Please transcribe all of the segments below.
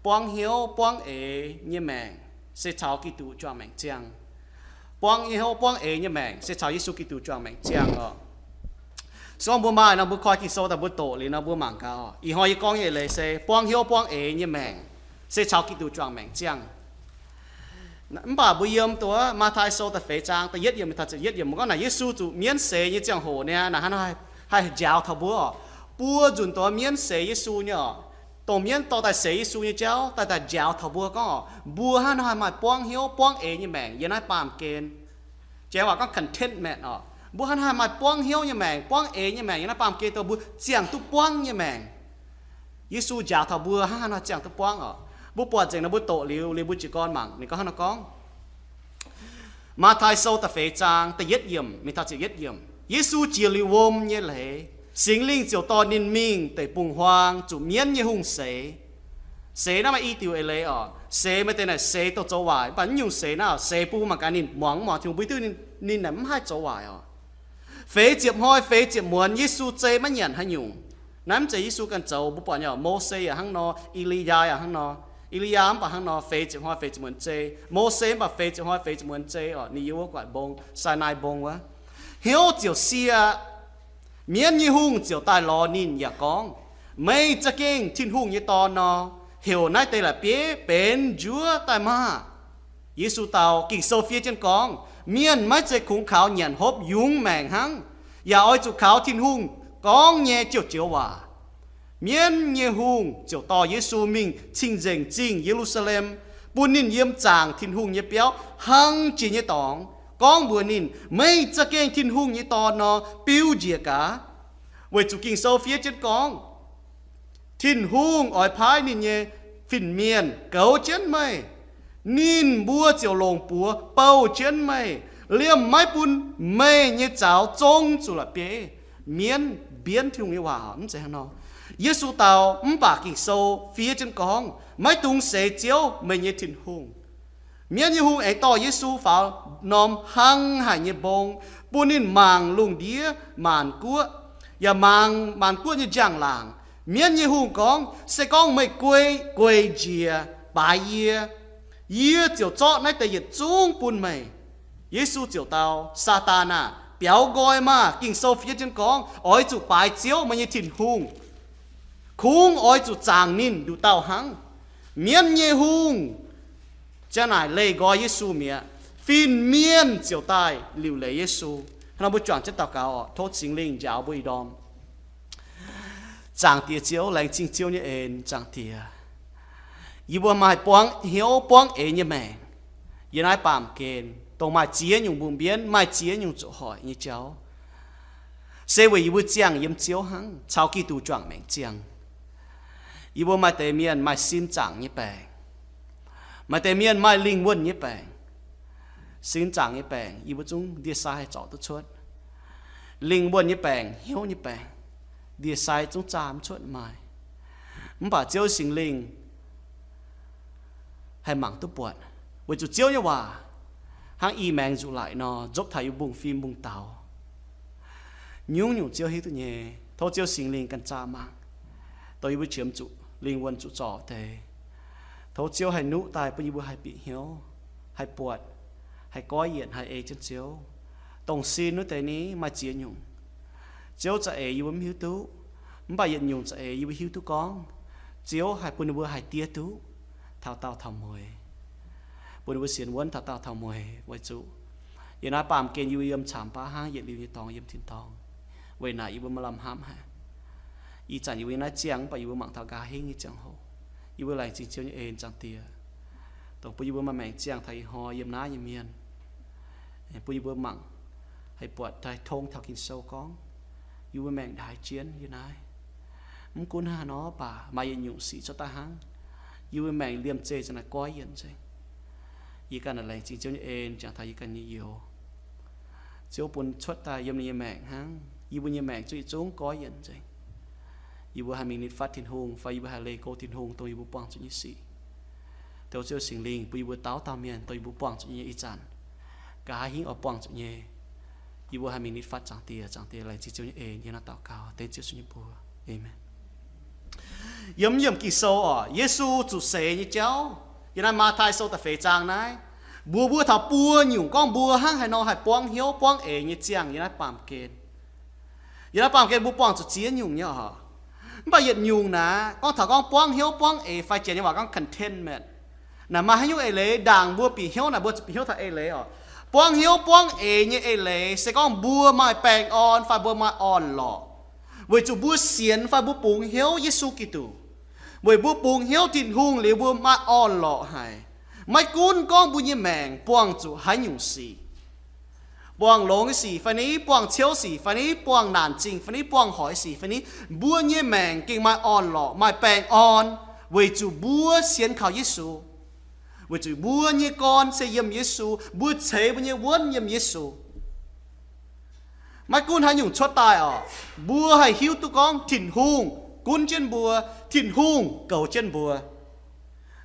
buangv hnyouv buangv eix nyei maengc se caux Giduc juangc maengc ziangh. Buangv hnyouv buangv eix nyei maengc se caux Yesu Giduc juangc maengc ziangh oc. Se gorngv mbuo maaih nor, mbuo koi Ging-Sou daaih mbuo doqc liuz nor, mbuo mangc gaax oc. Ih hnoi yie gorngv nyei eix leiz se buangv hnyouv buangv eix nyei maengc se caux Giduc juangc maengc ziangh. Mv baac mbuo yiem duqv Matv^tai Sou da'feix zaang da'yietv yiemc taux ziepc yietv yiemc, mbuo gorngv naaic Yesu zuqc mienv seix nyei ziangh hoc niaa, naaic hnangv nor haih, haih njaaux taux mbuo oc. Buo nzunc doz mienv seix Yesu nyei oc. Dongh mienv dorh daaih seix Yesu nyei jauv daaih, daaih njaaux taux mbuo gorngv oc, mbuo hnangv nor haih maaih buangv hnyouv buangv eix nyei maengc yiem naaiv baamh gen. Janx waac gorngv contentment oc. Mbuo hnangv nor haih maaih buangv hnyouv nyei maengc, buangv eix nyei maengc yiem naaiv baamh gen, dongh mbuo ziangh duqv buangv nyei maengc. Yesu njaaux taux mbuo hnangv haaix nor ziangh duqv buangv oc. Mbuo buatc nzengc nor, mbuo doqc liuz, liuz mbuo jiez gorn mangc ninh gorngv haaix nor gorngv. Matv^tai Sou da'feix zaang da'yietv yiemc mingh taux ziepc yietv yiemc, Yesu jiex liuz wuom nyei leiz, Singx Lingh ziouc dorh ninh mingh deic-bung-huaang zuqc mienv nyei hungh seix. Seix naaiv maaih i diuc eix leiz oc. Seix maaih deix naaic seix dongh zoux waaic, mv baac mv nyungc seix naaiv oc, seix bun mbuo mangc gaax ninh muangx mv muangx Tin-Hungh, mbuo hiuv duqv ninh, ninh naaic mv haih zoux waaic oc. Feix ziepc hnoi feix ziepc muonz Yesu zei maiv nyanc haaix nyungc. Naaiv mv zeiz Yesu ganh zoux, mbuo buatc nyei oc, Mose yaac hnangv nor, E^li^yaa yaac hnangv nor. E^li^yaa mv baac hnangv nor, feix ziepc hnoi feix ziepc muonz zei. Mose mv baac feix ziepc hnoi feix ziepc muonz zei oc, ninh yiem wuov guaaic mbong, Sainai mbong wuov. Hnyouv ziouc sie aqv. Mienv nyei hungh ziouc daaih lorz ninh yaac gorngv, Meih za'gengh Tin-Hungh nyei Dorn nor, heuc naaiv deix la'bieiv benx njuov daaih maah! Yesu dau, Ging-Sou fiev jienv gorngv, Mienh maiv zeiz kungx kaux nyanc hopv yungz maengc hnangv, yaac oix zuqc kaux Tin-Hungh gorngv nyei joux-joux waac. Mienv nyei hungh ziouc dorh Yesu mingh cing-nzengc zingh Ye^lu^saa^lem, bun ninh yiem zaangc Tin-Hungh nyei biauv hlang jiex nyei dorngx, gorngv mbuox ninh, Meih za'gengh Tin-Hungh nyei Dorn nor, biu njiec gaax. Weic zuqc Ging-Sou fiev jienv gorngv, Tin-Hungh oix paaiv ninh nyei fin-mienh goux jienv meih. Ninh mbuo ziouc longc buoz bouh jienv meih, liemh maiv bun meih nyei zaux zong zuqc la'bieiv. Mienv mbienv Tin-Hungh nyei waac mv zeiz hnangv nor. Yesu dau, mv baac Ging-Sou fiev jienv gorngv, Maiv dungx seix Ziouv, meih nyei Tin-Hungh. Mienv nyei hungh aengx dorh Yesu faaux norm hlang haic nyei mbong, bun ninh mangc lungh ndiev maanc guoqv, yaac mangc maanc guoqv nyei njang-laangc. Mienv nyei hungh gorngv, Se gorngv meih guei, gueic njiec baaix yie, yie ziouc zorqv naaiv deix yietc zungv bun meih. Yesu ziouc dau, Saadaan aah! Biaux nqoi maah! Ging-Sou fiev jienv gorngv, Oix zuqc baaix Ziouv, meih nyei Tin-Hungh. Kungx oix zuqc zaangc ninh nduqc dauh hnangv. Mienv nyei hungh ziang naaic leih nqoi Yesu mi'aqv. Fin-mienh ziouc daaih liuc leiz Yesu. Hnangv nor mbuo juangc jienv daux gaux oc. Tov Singx Lingh njaaux mbuo ih ndorm. Zaangc Diex Ziouv, laengz zingh Ziouv nyei en. Zaangc Diex, yie mbuo maaih buangv hnyouv buangv eix nyei maengc yiem naaiv baamh gen, dongh maaih ziex nyungc mbungh mbienv, maaih ziex nyungc zuqc hoic nyei jauv, se weic yie mbuo ziangh yiem Ziouv hnangv, caux Giduc juangc maengc ziangh. Yie mbuo maaih deix mienh maaih sin zaangc nyei baengc, maaih deix mienh maaih lingh wuonh nyei baengc. Sin zaangc nyei baengc yie mbuo zungv ndie-sai haih zorc duqv cuotv. Lingh wuonh nyei baengc, hnyouv nyei baengc, ndie-sai zungv zaah mv cuotv maaih. Mv baac Ziouv Singx Lingh haih mangc duqv buatc, weic zuqc Ziouv nyei waac hnangv i maengx nzuqc laic nor, nzopv taux yie mbungv-fim mbungv-daux. Nyungc-nyungc Ziouv hiuv duqv nyei. Tov Ziouv Singx Lingh ganh zaah mangc, dongh yie mbuo qiemx zuqc lingh wuonh zuqc zorc deix. Tov Ziouv haih nuqv daaih bun yie mbuo haih bieqc hnyouv, haih buatc, haih goiv yienc, haih ei jienv Ziouv. Dongh sin wuov deix ni maaih ziex nyungc. Ziouv za'eix yie mbuo mv hiuv duqv, mv baac yietc nyungc za'eix yie mbuo hiuv duqv gorngv Ziouv haih bun ninh mbuo haih diev duqv taux daauh taux mueiz, bun ninh mbuo sienx wuonv taux daauh taux mueiz. Weic zuqc yiem naaiv baamh gen yie mbuo yiem camv baav hnangv, yietc liuz nyei dorngx yiem tin-dorngh. Weic naaic yie mbuo maaih lamh hnamv haic. Ih zanc yie mbuo yiem naaiv ziangh mv baac yie mbuo mangc taux nqa'haav hingv nyei ziangh hoc. Yie mbuo laengz zingh Ziouv nyei en, Zaangc Diex, dongh bun yie mbuo maaih maengc ziangh taux ih hnoi yiem naaiv nyei mienh. Bun yie mbuo mangc, haih buatc, haih tong taux Ging-Sou gorngv yie mbuo maengc ndaix jienv yiem naaiv. Mv gunv hnangv haaix nor baac maaih yietc nyungc sic cuotv daaih hnangv, yie mbuo maengc liemh zeih za'naaic goiv yienc nzengc. Yie ganh laengz zingh Ziouv nyei en jangx taux yie ganh nyei youz. Ziouv bun cuotv daaih yiem ninh nyei maengc hnangv, yie mbuo nyei maengc zungv yietc zungv goiv yienc nzengc. Yie mbuo haih mingh nitv fatv Tin-Hungh fai yie mbuo haih leih go Tin-Hungh dongh yie mbuo buangh zuqc nyei sic. Tov Ziouv Singx Lingh bun yie mbuo dauh dauh mienh dongh yie mbuo buangh zuqc nyei ih zanc, nqa'haav hingv oix buangh zuqc nyei, yie mbuo haih mingh nitv fatv Zaangc Diex. Zaangc Diex, laengz zingh Ziouv nyei en, yie naaiv daux gaux dengv Ziouv Yesu nyei mbuox. Aamen. Yiem yiemc Ging-Sou oc, Yesu zuqc seix nyei jauv, yiem naaiv Matv^tai Sou da'feix zaang naaiv, mbuox mbuo taux buo nyungc gorngv mbuo hnangv haaix nor haih buangv hnyouv buangv eix nyei ziangh yiem naaiv baamh gen. Yiem naaiv baamh gen mbuo buangh zuqc ziex nyungc nyei oc. Mv baac yietc nyungc naaiv gorngv taux gorngv buangv hnyouv buangv eix fai Janx nyei waac gorngv contentment. Naaic maaih haaix nyungc eix leiz ndaangc mbuo bieqc hnyouv naaic, mbuo zuqc bieqc hnyouv taux eix leiz oc. Buangv hnyouv buangv eix nyei eix leiz se gorngv mbuo maaih baengh orn fai mbuo maaih orn-lorqc, weic zuqc mbuo sienx fai mbuo bungx hnyouv Yesu Giduc. Weic mbuo bungx hnyouv Tin-Hungh liuz mbuo maaih orn-lorqc haic. Maiv gunv gorngv mbuo nyei maengc buangh zuqc haaix nyungc sic, buangh longx nyei sic fai ni, buangh ciouv sic fai ni, buangh naanc zingh fai ni, buangh hoic sic fai ni, mbuo nyei maengc gengh maaih orn-lorqc, maaih baengh orn, weic zuqc mbuo sienx kaux Yesu. Weic zuqc mbuo nyei gorn se yiem Yesu, mbuo ceix mbuo nyei wuonv yiem Yesu. Maiv gunv haaix nyungc cuotv daaih oc, mbuo haih hiuv duqv gorngv Tin-Hungh gunv jienv mbuo, Tin-Hungh goux jienv mbuo.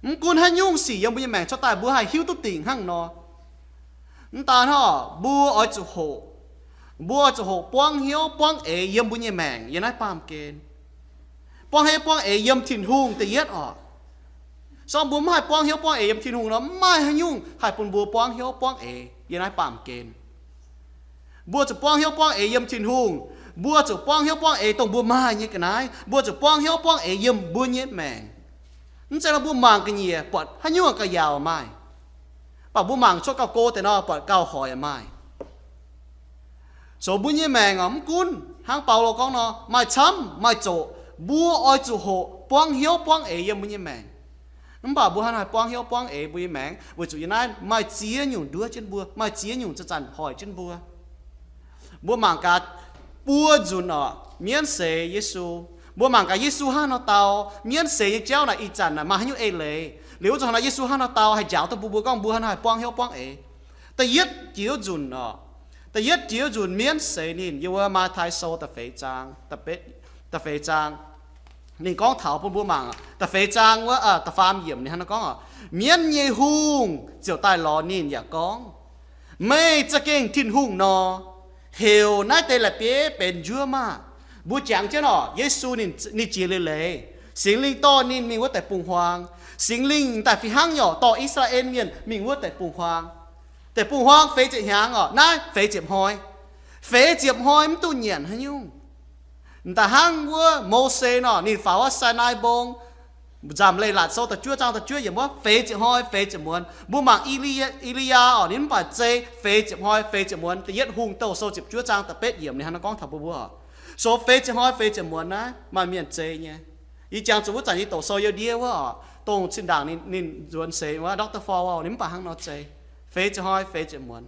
Mv gunv haaix nyungc sic yiem mbuo nyei maengc cuotv daaih, mbuo haih hiuv duqv dingc hnangv nor. Mv daan hnangv, mbuo oix zuqc hoqc, mbuo oix zuqc hoqc buangv hnyouv buangv eix yiem mbuo nyei maengc yiem naaiv baamh gen. Buangv hnyouv buangv eix yiem Tin-Hungh da'yietv oc. Se gorngv mbuo mv haih buangv hnyouv buangv eix yiem Tin-Hungh nor, mv maaih haaix nyungc haih bun mbuo buangv hnyouv buangv eix yiem naaiv baamh gen. Mbuo zuqc buangv hnyouv buangv eix yiem Tin-Hungh. Mbuo zuqc buangv hnyouv buangv eix dongh mbuo maaih nyei ga'naaiv. Mbuo zuqc buangv hnyouv buangv eix yiem mbuo nyei maengc. Mv zeiz nor mbuo mangc ga'nyiec buatc haaix nyungc gauh yaauc maaih, mv baac mbuo mangc cuotv gauh go deix nor buatc gauh hoic maaih. So mbuo nyei maengc oc, mv gunv hnangv Baulo gorngv nor, maaih camv maaih zoqc, mbuo oix zuqc hoqc buangv hnyouv buangv eix yiem mbuo nyei maengc. Mv baac mbuo hnangv haaix buangv hnyouv buangv eix mbuo nyei maengc? Weic zuqc yiem naaiv maaih ziex nyungc nduov jienv mbuo, maaih ziex nyungc zanc-zanc hoic jienv mbuo. Mbuo mangc gaax buo nzunc oc, mienv seix Yesu. Mbuo mangc gaax Yesu hnangv nor dau. Mienv seix nyei jauv naaic ih zanc naaic maaih haaix nyungc eix leiz? Liuz wuov zanc naaic Yesu hnangv nor dau haih njaaux duqv mbuo, mbuo gorngv mbuo hnangv haaix buangv hnyouv buangv eix. Da'yietv jiex nzunc oc, da'yietv jiex nzunc mienv seix ninh yiem wuov Matv^tai Sou da'feix zaang, da'feix zaang. Ninh gorngv taux bun mbuo mangc, da'feix zaang wuov, da'faam yiemc ninh hnangv nor gorngv oc, mienv nyei hungh ziouc daaih lorz ninh yaac gorngv, meih za'gengh Tin-Hungh nor, heuc naaiv deix la'bieiv benx njuov maah! Mbuo jangx jienv oc, Yesu ninh, ninh jiex leiz-leiz, Singx Lingh dorh ninh mingh wuov deic-bung-huaang. Singx Lingh daaih fih hnangv nyei oc, dorh I^saa^laa^en Mienh mingh wuov deic-bung-huaang. Deic-bung-huaang feix ziepc hnyangx oc, naaiv feix ziepc hnoi. Feix ziepc hnoi mv duqv nyanc haaix nyungc. Da'hnangv wuov Mose nor, ninh faaux wuov Sainai Mbong, Nzamc Leiz-Latc Sou da'juov zaang da'juov yiemc wuov, feix ziepc hnoi feix ziepc muonz. Mbuo mangc E^li, E^li^yaa oc, ninh mv baac zei feix ziepc hnoi feix ziepc muonz. Da'yietv Hungh Douh Sou ziepc juov zaang da'betv yiemc ninh hnangv nor gorngv taux mbuo mbuo oc. So feix ziepc hnoi feix ziepc muonz naaiv maaih mienh zei nyei. Yie jangx zuqc wuov zanc yie doqc sou youh ndiev wuov oc, dongh zinh ndaangc ninh, ninh nzuonx seix wuov Doctor Ford, ninh mv baac hnangv nor zei. Feix ziepc hnoi feix ziepc muonz.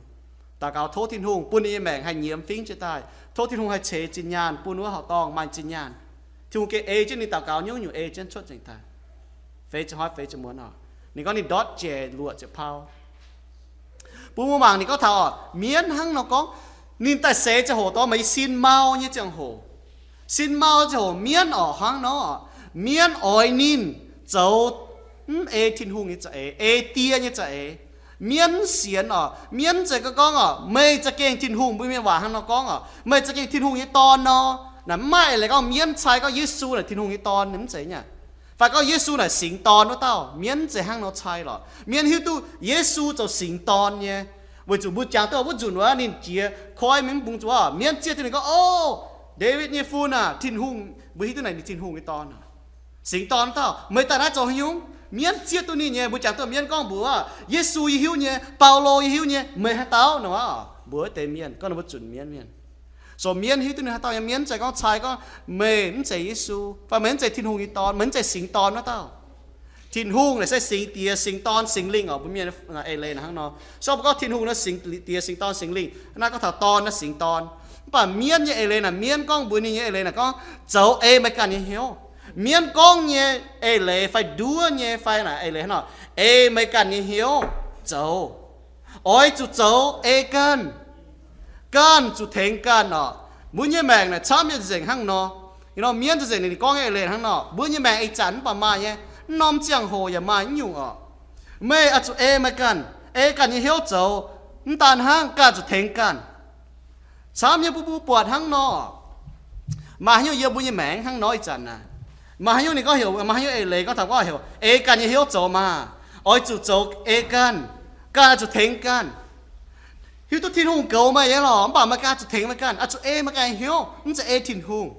Daux gaux tov Tin-Hungh bun ninh nyei maengc haih nyiemz fingv jiex daaih. Tov Tin-Hungh haih ceix zinh nyaanh bun wuov horqc dorngh maaih zinh nyaanh. Tin-Hungh gengh ei jienv ninh daux gaux nyungc-nyungc ei jienv cuotv nzengc daaih. Feix ziepc hnoi feix ziepc muonz oc. Ninh gorngv ninh ndortv jiex luoqc ziepc pauv. Bun mbuo mangc ninh gorngv taux oc, mienv hnangv nor gorngv, ninh daaih seix ziangh hoc dorh maaih sin mau nyei ziangh hoc. Sin mau ziangh hoc mienv oc hnangv nor, mienv oix ninh zoux mv ei Tin-Hungh nyei za'eix, ei die nyei za'eix. Mienv mv sienx oc, mienv mv zeiz gorngv oc, meih za'gengh Tin-Hungh, mbuo mienh waac hnangv nor gorngv oc, meih za'gengh Tin-Hungh nyei Dorn nor. Naaic mv maaih eix leiz gorngv mienv cai gorngv Yesu naaic Tin-Hungh nyei Dorn, mv zeiz nyei. Fai gorngv Yesu naaic singx dorn wuov dauh, mienv mv zeiz hnangv nor cai lorqc. Mienv hiuv duqv Yesu zoux singx dorn nyei, weic zuqc mbuo jangx duqv wuov nzunc wuov ninh jiex koiv mingh mv bung zuqc, mienv zieqv duqv ninh gorngv, O, Ndaawitv nyei Fun aah! Tin-Hungh, mbuo hiuv duqv naaic ninh Tin-Hungh nyei Dorn. Singx dorn wuov dauh, meih daaih naaiv zoux haaix nyungc? Mienv zieqv duqv ninh nyei. Mbuo jangx duqv mienv gorngv mbuox, Yesu yie hiuv nyei, Baulo yie hiuv nyei, meih haaix dauh nor? Mbuox wuov deix mienh, gorngv ninh mbuo zunc mienv mienh. So mienv hiuv duqv ninh haaix dauh nyei. Mienv mv zeiz gorngv cai gorngv meih mv zeiz Yesu, fai meih mv zeiz Tin-Hungh nyei Dorn, meih mv zeiz singx dorn wuov dauh. Tin-Hungh naaic se singx Diex, singx Dorn, singx Lingh oc. Mbuo mienh eix leiz naaic hnangv nor. So mbuo gorngv Tin-Hungh naaiv singx Diex, singx Dorn, singx Lingh, naaiv gorngv taux dorn naaiv singx dorn. Mv baac mienv nyei eix leiz naaic, mienv gorngv mbuox ninh nyei eix leiz naaic gorngv, zoux ei meih ganh nyei hnyouv. Mienv gorngv nyei eix leiz fai nduov nyei fai naaic eix leiz hnangv nor, ei meih ganh nyei hnyouv zoux. Oix zuqc zoux ei ganh. Ganh zuqc tengx ganh oc. Mbuo nyei maengc naaic camv nyei nzengc hnangv nor. Nor mienv nzengc ninh gorngv nyei eix leiz hnangv nor. Mbuo nyei maengc ih zanc mv baac maaih nyei, norm ziangh hoc yaac maaih nyungc oc. Meih oix zuqc ei meih ganh, ei ganh nyei hnyouv zoux. Mv daan hnangv, ganh zuqc tengx ganh. Camv nyei, mbuo mbuo buatc hnangv nor. Maaih haaix nyungc yiem mbuo nyei maengc hnangv nor ih zanc naaic? Maaih haaix nyungc ninh gorngv heuc, maaih haaix nyungc eix leiz gorngv taux gorngv heuc ei ganh nyei hnyouv zoux maah! Oix zuqc zoux ei ganh, ganh oix zuqc tengx ganh. Hiuv duqv Tin-Hungh goux meih nyei lorqc, mv baac meih ganh oix zuqc tengx meih ganh, oix zuqc ei meih ganh nyei hnyouv, mv zeiz ei Tin-Hungh.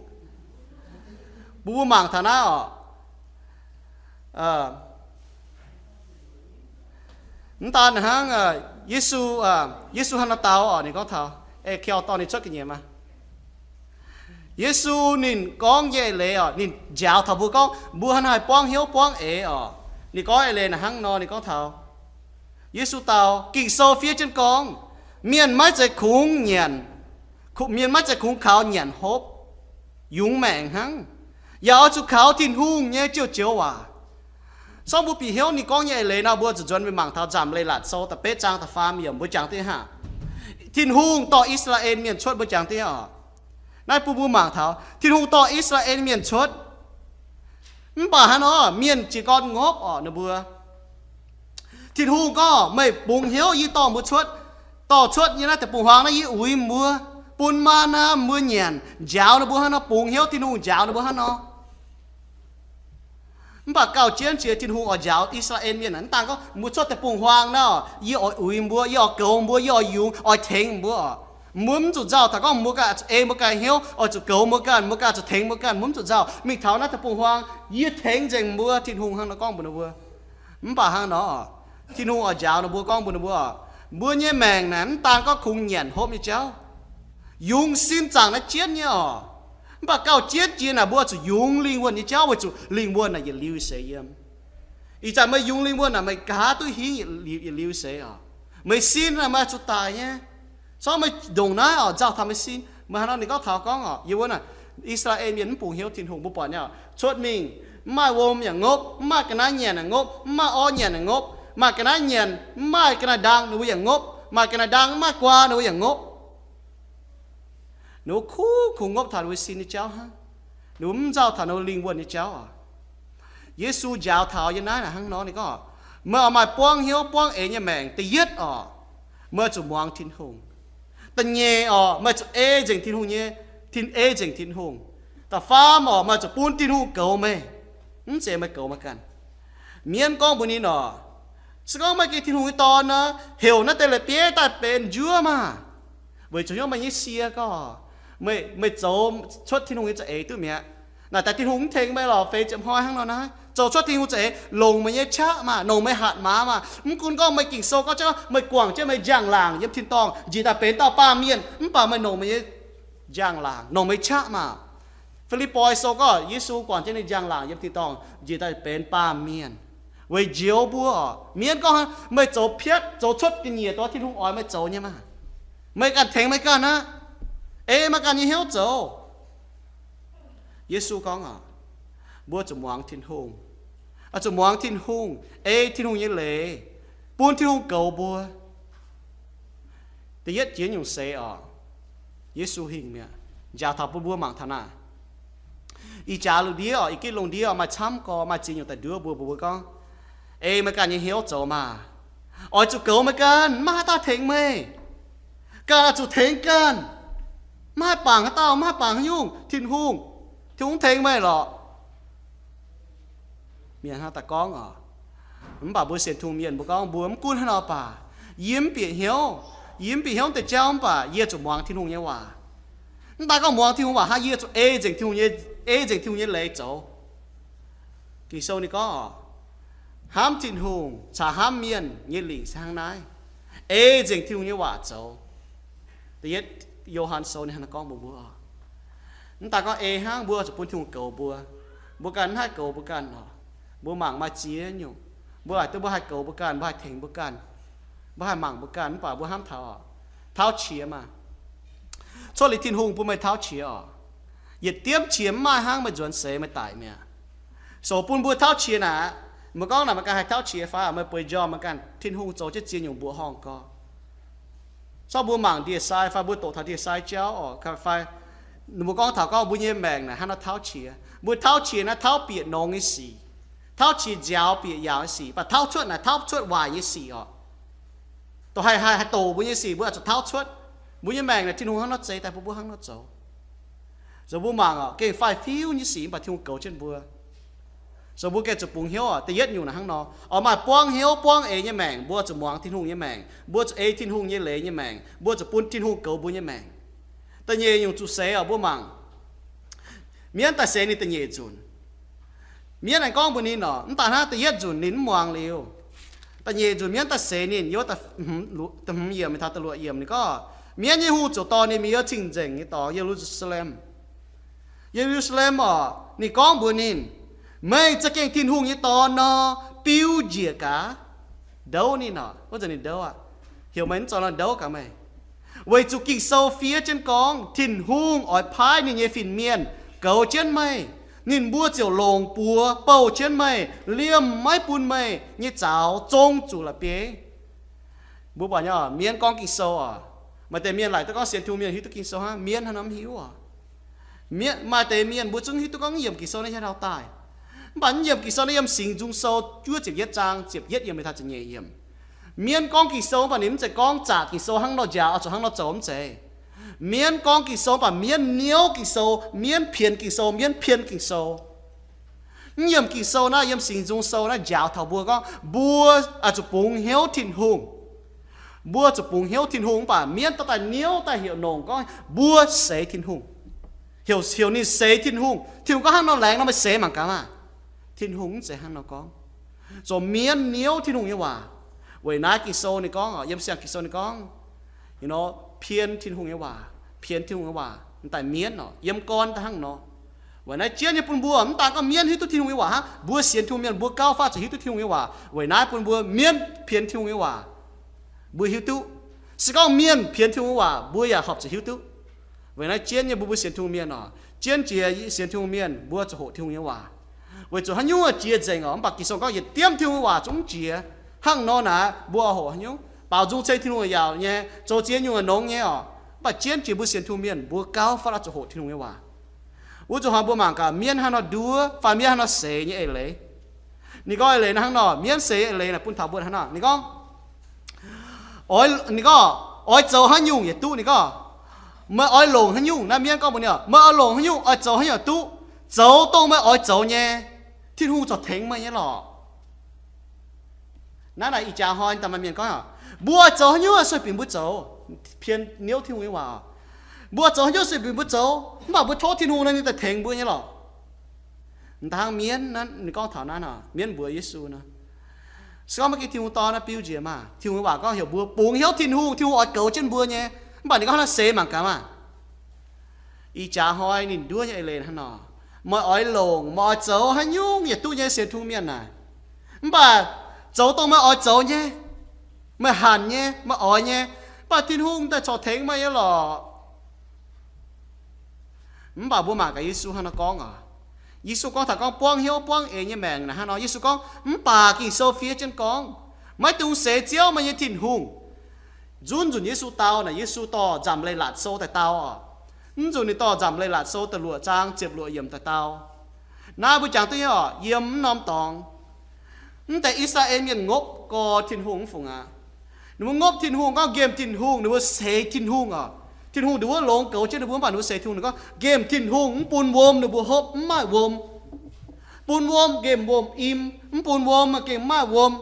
Mbuo mbuo mangc taux naaiv oc. Mv daan hnangv, Yesu, Yesu hnangv nor dau oc, ninh gorngv taux, ei kiau dorh ninh cuotv ga'nyiec maah. Yesu ninh gorngv nyei eix leiz oc, ninh njaaux taux mbuo gorngv mbuo hnangv naaiv buangv hnyouv buangv eix oc. Ninh gorngv eix leiz naaic hnangv nor, ninh gorngv taux, Yesu dau, Ging-Sou fiev jienv gorngv, mienh maiv zeiz kungx nyanc, mienh maiv zeiz kungx kaux nyanc hopv, yungz maengc hnangv, yaac oix zuqc kaux Tin-Hungh nyei joux-joux waac. Sorng mbuo bieqc hnyouv ninh gorngv nyei eix leiz nor, mbuo zuqc nzuonx mingh mangc taux Nzamc Leiz-Latc Sou da'betv zaang da'faam yiemc, mbuo jangx diqv hnangv, Tin-Hungh dorh I^saa^laa^en Mienh cuotv, mbuo jangx diqv oc. Naaiv bun mbuo mangc taux Tin-Hungh dorh I^saa^laa^en Mienh cuotv, mv baac hnangv nor mienh jiez gorn ngopv oc ninh mbuo. Tin-Hungh gorngv, meih bungx hnyouv yie dorh mbuo cuotv, dorh cuotv nyei naaiv deic-bung-huaang naaiv yie uix mbuo, bun maa^naa mbuo nyanc, njaaux ninh mbuo hnangv nor, bungx hnyouv Tin-Hungh njaaux ninh mbuo hnangv nor. Mv baac gauh jienv jiex Tin-Hungh oix njaaux I^saa^laa^en Mienh, mv daan gorngv mbuo cuotv deic-bung-huaang naaiv, yie oix uix mbuo, yie oix goux mbuo, yie oix yungz, oix tengx mbuo oc. Mbuo mv zuqc nzauh taux gorngv mbuo ganh oix zuqc ei mbuo ganh hnyouv, oix zuqc goux mbuo ganh, mbuo ganh oix zuqc tengx mbuo ganh, mbuo mv zuqc nzauh. Mingh taux naaiv deic-bung-huaang, yie tengx nzengc mbuo, Tin-Hungh hnangv nor gorngv mbuox ninh mbuo. Mv baac hnangv nor, Tin-Hungh oix njaaux ninh mbuo, gorngv mbuox ninh mbuo, mbuo nyei maengc naaic mv daan gorngv kungx nyanc hopv nyei jauv, yungz sin zaangc naaiv jienv nyei oc. Mv baac gauh jienv jiex naaic mbuo zuqc yungz lingh wuonh nyei jauv, weic zuqc lingh wuonh naaic yietc liuz seix yiem. Ih zanc meih yungz lingh wuonh naaic meih nqa'haav duqv hingv yietc liuz seix oc. Meih sin naaic meih zuqc daic nyei. Sorng meih ndongc naaiv oc, nzauh taux meih sin. Meih hnangv nor ninh gorngv taux gorngv oc, yie wuov naaic, I^saa^laa^en Mienh mv bungx hnyouv Tin-Hungh, mbuo buatc nyei oc, cuotv mingh, mv maaih wuom yaac ngopv, mv maaih ga'naaiv nyanc yaac ngopv, mv maaih orv nyanc yaac ngopv, maaih ga'naaiv nyanc mv maaih ga'naaiv ndaang ninh mbuo yaac ngopv, maaih ga'naaiv ndaang mv maaih guaa ninh mbuo yaac ngopv. Ninh mbuo kuv kungx ngopv taux ninh mbuo sin nyei jauv hnangv. Ninh mbuo mv nzauh taux ninh mbuo lingh wuonh nyei jauv oc. Yesu njaaux taux yiem naaiv naaic hnangv nor ninh gorngv, meih oix maaih buangv hnyouv buangv eix nyei maengc, da'yietv oc, meih zuqc muangx Tin-Hungh. Da'nyeic oc, meih zuqc ei nzengc Tin-Hungh nyei, ei nzengc Tin-Hungh. Da'faam oc, meih zuqc bun Tin-Hungh goux meih, mv zeiz meih goux meih ganh. Mienh gorngv mbuox ninh oc, se gorngv meih gengh Tin-Hungh nyei Dorn nor, heuc naaiv deix la'bieiv daaih benx njuov maah! Weic zuqc hnyouv meih nyei sie gorngv, meih zoux cuotv Tin-Hungh nyei za'eix duqv mi'aqv. Naaic daaih Tin-Hungh mv tengx meih lorqc, feix ziepc hnoi hnangv nor naaiv. Zoux cuotv Tin-Hungh za'eix, longc meih nyei qaqv maah, longc meih hatc maaz maah. Mv gunv gorngv meih Ging-Sou gorngv meih guangc jienv meih njang-laangc yiem tin-dorngh njiec daaih benx dauh baamh mienh, mv baac meih longc meih nyei njang-laangc, longc meih qaqv maah. Fi^lipv^poi Sou gorngv Yesu guangc jienv ninh njang-laangc yiem tin-dorngh njiec daaih benx baamh mienh weic njoux mbuo oc. Mienh gorngv meih zoux piatv, zoux cuotv ga'nyiec dongh Tin-Hungh oix meih zoux nyei maah. Meih ganh tengx meih ganh aqv. Ei meih ganh nyei hnyouv zoux. Yesu gorngv oc, mbuo zuqc muangx Tin-Hungh. Oix zuqc muangx Tin-Hungh, ei Tin-Hungh nyei leiz, bun Tin-Hungh goux mbuo. Da'yietv jiex nyungc seix oc, Yesu hingh mi'aqv, njaaux taux bun mbuo mangc taux naaic. Ih jaax lungh ndiev oc, ih gitv lungh ndiev oc, maaih camv gorx maaih ziex nyungc daaih nduov mbuo, mbuo gorngv, ei meih ganh nyei hnyouv zoux maah. Oix zuqc goux meih ganh, mv maaih haaix dauh tengx meih. Ganh oix zuqc tengx ganh. Mv haih bangc haaix dauh, mv haih bangc haaix nyungc, Tin-Hungh, Tin-Hungh tengx meih lorqc. Mienh hnangv daaih gorngv oc. Mv baac mbuo sienx Tin-Hungh mienh mbuo gorngv, mbuo mv gunv haaix nor baac, yie mv bieqc hnyouv, yie mv bieqc hnyouv deix jauv mv baac yie zuqc muangx Tin-Hungh nyei waac. Mv daan gorngv muangx Tin-Hungh waac hnangv, yie zuqc ei nzengc Tin-Hungh nyei, ei nzengc Tin-Hungh nyei leiz zoux. Ging-Sou ninh gorngv oc, hnamv Tin-Hungh caux hnamv mienh nyei lingc se hnangv naaiv, ei nzengc Tin-Hungh nyei waac zoux. Da'yietv Yo^han Sou ninh hnangv naaiv gorngv mbuox mbuo oc. Mv daan gorngv ei hnangv, mbuo zuqc bun Tin-Hungh goux mbuo. Mbuo ganh mv haih goux mbuo ganh oc. Mbuo mangc maaih ziex nyungc. Mbuo laaic duqv mbuo haih goux mbuo ganh, mbuo haih tengx mbuo ganh, mbuo haih mangc mbuo ganh, mv baac mbuo hnamv taux oc, tauv qiex maah. Cuotv liuz Tin-Hungh bun meih tauv qiex oc. Yietc diemv qiex mv maaih hnangv, meih nzuonx seix meih daic mi'aqv. Sou bun mbuo tauv qiex naaic, mbuo gorngv naaic meih ganh haih tauv qiex fai meih bueix njormh meih ganh, Tin-Hungh zoux jienv ziex nyungc mbuoqc horngh gorx. Zorqv mbuo mangc ndie-sai fai mbuo doqc taux ndie-sai jauv oc, fai mbuo gorngv taux gorngv mbuo nyei maengc naaic hnangv nor tauv qiex. Mbuo tauv qiex naaiv tauv bieqc nongx nyei sic, tauv qiex nziaaux bieqc yaauc nyei sic, mv baac tauv cuotv naaic tauv cuotv waaic nyei sic oc. Dongh haih, haih, haih doqc mbuo nyei sic mbuo oix zuqc tauv cuotv. Mbuo nyei maengc naaic Tin-Hungh hnangv nor zeix daaih bun mbuo hnangv nor zoux. Zoux mbuo mangc oc, gengh faix-fiuv nyei sic mv baac Tin-Hungh goux jienv mbuo. So mbuo gengh zuqc bungx hnyouv oc. Da'yietv nyungc naaic hnangv nor, oix maaih buangv hnyouv buangv eix nyei maengc, mbuo zuqc muangx Tin-Hungh nyei maengc, mbuo zuqc ei Tin-Hungh nyei leiz nyei maengc, mbuo zuqc bun Tin-Hungh goux mbuo nyei maengc. Da'nyeic nyungc zuqc seix oc, mbuo mangc. Mienv daaih seix ninh da'nyeic nzunc. Mienv aengx gorngv mbuox ninh oc, mv daaih hnangv da'yietv nzunc ninh mv muangx liuz, da'nyeic nzunc mienv daaih seix ninh, yiem da'hmz yiemc taux da'luoqc yiemc ninh gorngv, mienv nyei hungh ziouc dorh ninh mingh yiem cing-nzengc nyei dorngx, Ye^lu^saa^lem. Ye^lu^saa^lem oc, ninh gorngv mbuox ninh, meih za'gengh Tin-Hungh nyei Dorn nor, biu njiec gaax. Ndouv ninh oc, wuov zanc ninh ndouv aqv. Heuc meih mv zoux nor ndouv gaax meih. Weic zuqc Ging-Sou fiev jienv gorngv Tin-Hungh oix paaiv ninh nyei fin-mienh goux jienv meih. Ninh mbuo ziouc longc buoz bouh jienv meih, liemh maiv bun meih nyei zaux zong zuqc la'bieiv. Mbuo buatc nyei oc, mienv gorngv Ging-Sou oc. Maaih deix mienh laaic duqv gorngv sienx Tin-Hungh mienh hiuv duqv Ging-Sou hnangv, mienv hnangv nor mv hiuv oc. Mienh, maaih deix mienh mbuo zungv hiuv duqv gorngv yiem Ging-Sou naaiv nyei hlauv daaih. Mv baac mv yiem Ging-Sou naaiv, yiem Singx Nzung Sou juov ziepc yietv zaang ziepc yietv yiemc mingh taux ziepc nyeic yiemc. Mienv gorngv Ging-Sou mv baac ninh mv zeiz gorngv zaqc Ging-Sou hnangv nor njaaux, oix zuqc hnangv nor zoux mv zeiz. Mienv gorngv Ging-Sou mv baac mienv niouv Ging-Sou, mienv pienx Ging-Sou, mienv pien Ging-Sou. Mv yiem Ging-Sou naaiv, yiem Singx Nzung Sou naaiv njaaux taux mbuo gorngv mbuo oix zuqc bungx hnyouv Tin-Hungh. Mbuo zuqc bungx hnyouv Tin-Hungh mv baac mienv dorh daaih niouv daaih heuc nongc gorngv mbuo seix Tin-Hungh. Heuc, heuc ninh seix Tin-Hungh. Tin-Hungh gorngv hnangv nor laengz nor meih seix mangc gaax maah. Tin-Hungh mv zeiz hnangv nor gorngv. Zoux mienv niouv Tin-Hungh nyei waac. Weic naaiv Ging-Sou ninh gorngv, yiem siang Ging-Sou ninh gorngv, you know, pien Tin-Hungh nyei waac, pien Tin-Hungh nyei waac daaih mienv oc, yiem gorn daaih hnangv nor. Weic naaiv jienv nyei bun mbuo mv daan gorngv mienv hiuv duqv Tin-Hungh nyei waac hnangv, mbuo sienx Tin-Hungh mienh mbuo gauh faatv zuqc hiuv duqv Tin-Hungh nyei waac. Weic naaiv bun mbuo mienv pien Tin-Hungh nyei waac, mbuo hiuv duqv. Se gorngv mienh pien Tin-Hungh nyei waac, mbuo yaac horpc zuqc hiuv duqv. Weic naaiv jienv nyei mbuo, mbuo sienx Tin-Hungh mienh oc, jienv jiex sienx Tin-Hungh mienh mbuo zuqc hoqc Tin-Hungh nyei waac. Weic zuqc haaix nyungc jiex nzengc oc, mv baac Ging-Sou gorngv yietc diemv Tin-Hungh nyei waac zungv mv jiex. Hnangv nor naaic mbuo oix hoqc haaix nyungc? Baaux nzung ceng Tin-Hungh yaac yauc nyei, zoux ziex nyungc yaac nongx nyei oc. Mv baac jienv jiex mbuo sienx Tin-Hungh mienh mbuo gauh faatv zuqc hoqc Tin-Hungh nyei waac. Wuov zuqc hnoi mbuo mangc gaax mienv hnangv nor nduov fai mienv hnangv nor seix nyei eix leiz. Ninh gorngv eix leiz naaiv hnangv nor, mienv seix eix leiz naaic bun taux mbuo hnangv nor. Ninh gorngv, oix, ninh gorngv, oix zoux haaix nyungc yietc duqv. Ninh gorngv, meih oix longc haaix nyungc, naaiv mienv gorngv mbuox ninh, meih oix longc haaix nyungc, oix zoux haaix nyungc yietc duqv, zoux dongh meih oix zoux nyei, Tin-Hungh corc tengx meih nyei lorqc. Naaiv naaic ih jaax hnoi daaih maaih mienh gorngv, mbuo oix zoux haaix nyungc sueih bieqc mbuo zoux, pien niouv Tin-Hungh nyei waac. Mbuo oix zoux haaix nyungc sueih bieqc mbuo zoux, mv baac mbuo tov Tin-Hungh nor ninh daaih tengx mbuo nyei lorqc. Mv daan hnangv mienv naaiv, ninh gorngv taux naaiv nor, mienv mbuox Yesu nor, se gorngv maiv gaengh Tin-Hungh Dorn naaiv biu njiec maah. Tin-Hungh nyei waac gorngv heuc mbuo bungx hnyouv Tin-Hungh, Tin-Hungh oix goux jienv mbuo nyei. Mv baac ninh gorngv hnangv nor seix mangc gaax maah. Ih jaax hnoi ninh nduov nyei eix leiz hnangv nor, meih oix longc, meih oix zoux haaix nyungc yietc duqv nyei sienx Tin-Hungh mienh naaic. Mv baac zoux dongh meih oix zoux nyei, meih hanc nyei, meih oix nyei, mv baac Tin-Hungh daaih corc tengx meih nyei lorqc. Mv baac mbuo mangc gaax Yesu hnangv nor gorngv oc. Yesu gorngv taux gorngv buangv hnyouv buangv eix nyei maengc naaic hnangv nor, Yesu gorngv, mv baac Ging-Sou fiev jienv gorngv, maiv dungx seix Ziouv, meih nyei Tin-Hungh. Nzunc nzunc Yesu dau naaic, Yesu dorh Nzamc Leiz-Latc Sou daaih dau oc. Mv nzunc ninh dorh Nzamc Leiz-Latc Sou da'luoqc zaang ziepc luoqc yiemc daaih dau. Naaiv mbuo jangx duqv nyei oc, yiem mv norm dorngx. Mv deix I^saa^laa^en Mienh ngopv gorx Tin-Hungh mv fungc aqv. Ninh mbuo ngopv Tin-Hungh, gorngv nqemh Tin-Hungh, ninh mbuo seix Tin-Hungh oc. Tin-Hungh ndongc wuov longx goux jienv ninh mbuo, mv baac ninh mbuo seix Tin-Hungh, ninh gorngv nqemh Tin-Hungh mv bun wuom ninh mbuo hopv, mv maaih wuom. Bun wuom nqemh wuom-im, mv bun wuom gengh mv maaih wuom.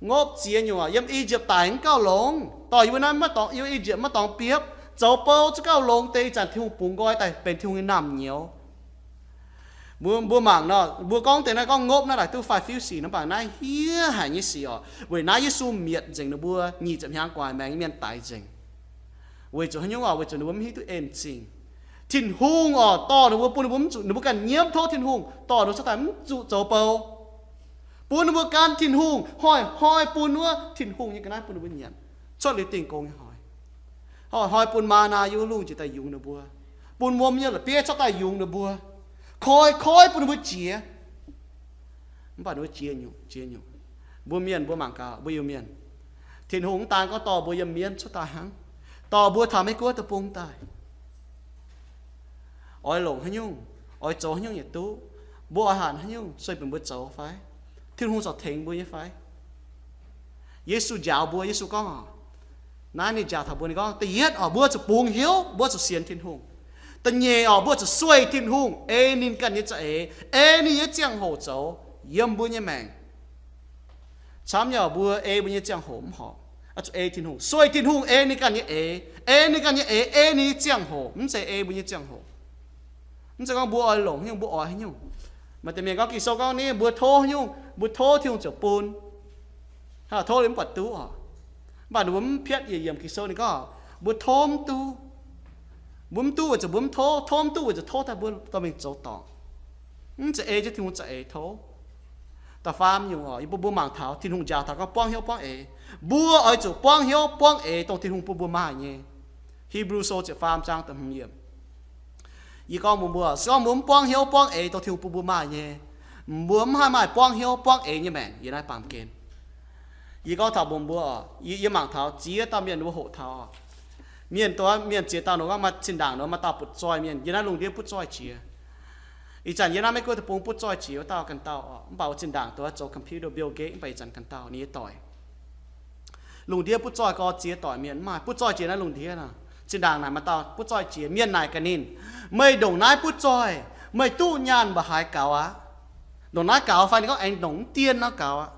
Ngopv ziex nyungc, yiem I^yipv daic mv gauh longx, dorh yie mbuo naaiv maiv dorngx, yiem I^yipv maiv dorngx biopv, zoux bou zungv gauh longx deix. Ih zanc Tin-Hungh bungx nqoi daaih benx Tin-Hungh nyei naamh nyouz. Mbuo, mbuo mangc nor, mbuo gorngv deix naaiv gorngv ngopv naaiv daaih duqv faix fiuv sic nor, mv baac naaiv hiev haic nyei sic oc. Weic naaiv Yesu mietc nzengc ninh mbuo nyic ziepc hnyangx gu'nguaaic maengx mienh daix nzengc. Weic zuqc haaix nyungc oc? Weic zuqc ninh mbuo mv hiuv duqv en zingh. Tin-Hungh oc, dorh ninh mbuo, bun ninh mbuo mv zuqc, ninh mbuo ganh nyiemv tov Tin-Hungh, dorh ninh mbuo cuotv daaih mv zuqc zoux bou. Bun ninh mbuo gan Tin-Hungh, hnoi-hnoi bun wuov Tin-Hungh nyei ga'naaiv bun ninh mbuo nyanc, cuotv liuz Dingh Gong nyei hnoi. Hnoi-hnoi bun maa^naa yiem wuov lungh jiex daaih yungz ninh mbuo, bun wuom nyei la'bieiv cuotv daaih yungz ninh mbuo, koi-koi bun ninh mbuo jiex. Mv baac ninh mbuo jiex nyungc, jiex nyungc. Mbuo mienh mbuo mangc gaax, mbuo Iu-Mienh, Tin-Hungh mv daan gorngv dorh mbuo yiem mienv cuotv daaih hnangv, dorh mbuo taux Meiv Guoqv deic-bung daaih. Oix longc haaix nyungc, oix zoux haaix nyungc yietc duqv, mbuo oix hanc haaix nyungc sueih bieqc mbuo zoux fai, Tin-Hungh corc tengx mbuo nyei fai? Yesu njaaux mbuo, Yesu gorngv oc, naaiv ninh njaaux taux mbuo, ninh gorngv, da'yietv oc, mbuo zuqc bungx hnyouv, mbuo zuqc sienx Tin-Hungh. Da'nyeic oc, mbuo zuqc sueih Tin-Hungh ei ninh ganh nyei za'eix, ei ninh nyei ziangh hoc zoux yiem mbuo nyei maengc. Camv nyei oc, mbuo ei mbuo nyei ziangh hoc mv horpc, zuqc ei Tin-Hungh, sueih Tin-Hungh ei ninh ganh nyei eix, ei ninh ganh nyei eix, ei ninh nyei ziangh hoc, mv zeiz ei mbuo nyei ziangh hoc. Mv zeiz gorngv mbuo oix longc haaix nyungc mbuo oix haaix nyungc. Maaih deix mienh gorngv Ging-Sou gorngv ni mbuo tov haaix nyungc, mbuo tov Tin-Hungh ziouc bun. Tov liuz mv buatc duqv oc. Mv baac ninh mbuo mv piatv yietc yiemc Ging-Sou ninh gorngv mbuo tov mv duqv. Mbuo mv duqv weic zuqc mbuo mv tov, tov mv duqv weic zuqc tov daaih mbuo dorh mingh zoux dorngc. Mv zeiz ei jienv Tin-Hungh za'eix tov. Da'faam nyungc oc, yie bun mbuo mangc taux Tin-Hungh njaaux taux gorngv buangv hnyouv buangv eix. Mbuo oix zuqc buangv hnyouv buangv eix dongh Tin-Hungh bun mbuo maaih nyei. Hipv^lu Sou ziepc faam zaang da'hmz yiemc. Yie gorngv mbuox mbuo, se gorngv mbuo mv buangv hnyouv buangv eix dongh Tin-Hungh bun mbuo maaih nyei, mbuo mv haih maaih buangv hnyouv buangv eix nyei maengc yiem naaiv baamh gen. Yie gorngv taux mbuox mbuo oc, yie, yie mangc taux ziex dauh mienh mbuo hoqc taux oc. Mienh dongh, mienh ziex dauh nor gorngv maaih zinh ndaangc nor maaih dauh butv-zoih mienh yiem naaiv lungh ndiev butv-zoih jiex. Ih zanc yiem naaiv Meiv Guoqv deic-bung butv-zoih jiex wuov dauh ganh dauh oc, mv baac wuov zinh ndaangc dongh zoux computer Bill Gates mv baac ih zanc ganh dauh ninh nyei doic. Lungh ndiev butv-zoih gorx ziex doic mienh mv maaih, butv-zoih jiex naaiv lungh ndiev nor. Zinh ndaangc naaic maaih dauh butv-zoih jiex, mienh naaic gaax ninh, meih ndongc naaiv butv-zoih, meih duqv nyaanh mba'haaix gaux aqv? Ndongc naaiv gaux fai? Ninh gorngv aengx ndongc mv dien nor gaux aqv.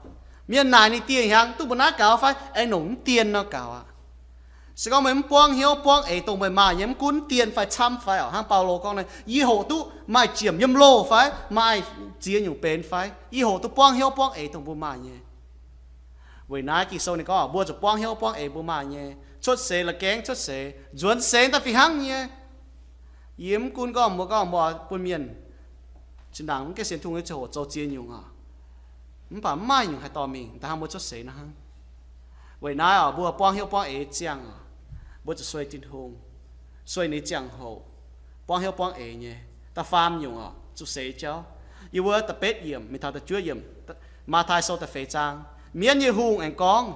Mienh naaic ninh dieh hnyangx duqv mbuo naaiv gaux fai? Aengx ndongc mv dien nor gaux aqv. Se gorngv meih mv buangv hnyouv buangv eix dongh meih maaih nyei, mv gunv dien fai camv fai oc, hnangv Baulo gorngv naaiv, yie hoqc duqv maaih jiemc yiem loh fai maaih ziex nyungc benx fai, yie hoqc duqv buangv hnyouv buangv eix dongh mbuo maaih nyei. Weic naaiv Ging-Sou ninh gorngv mbuo zuqc buangv hnyouv buangv eix mbuo maaih nyei, cuotv seix la'gaengv cuotv seix, nzuonx seix daaih fih hnangv nyei. Yie mv gunv gorngv mbuo, gorngv mbuo bun mienh zinh ndaangc mv gaengh sienx Tin-Hungh nyei ziangh hoc zoux ziex nyungc oc, mv baac mv maaih nyungc haih dorh mingh da'hnangv mbuo cuotv seix nor hnangv. Weic naaiv oc, mbuo buangv hnyouv buangv eix ziangh oc, mbuo zuqc sueih Tin-Hungh, sueih ninh ziangh hoc, buangv hnyouv buangv eix nyei. Da'faam nyungc oc, zuqc seix jauv. Yiem wuov da'betv yiemc mingh taux da'juov yiemc, Matv^tai Sou da'feix zaang, mienv nyei hungh aengx gorngv,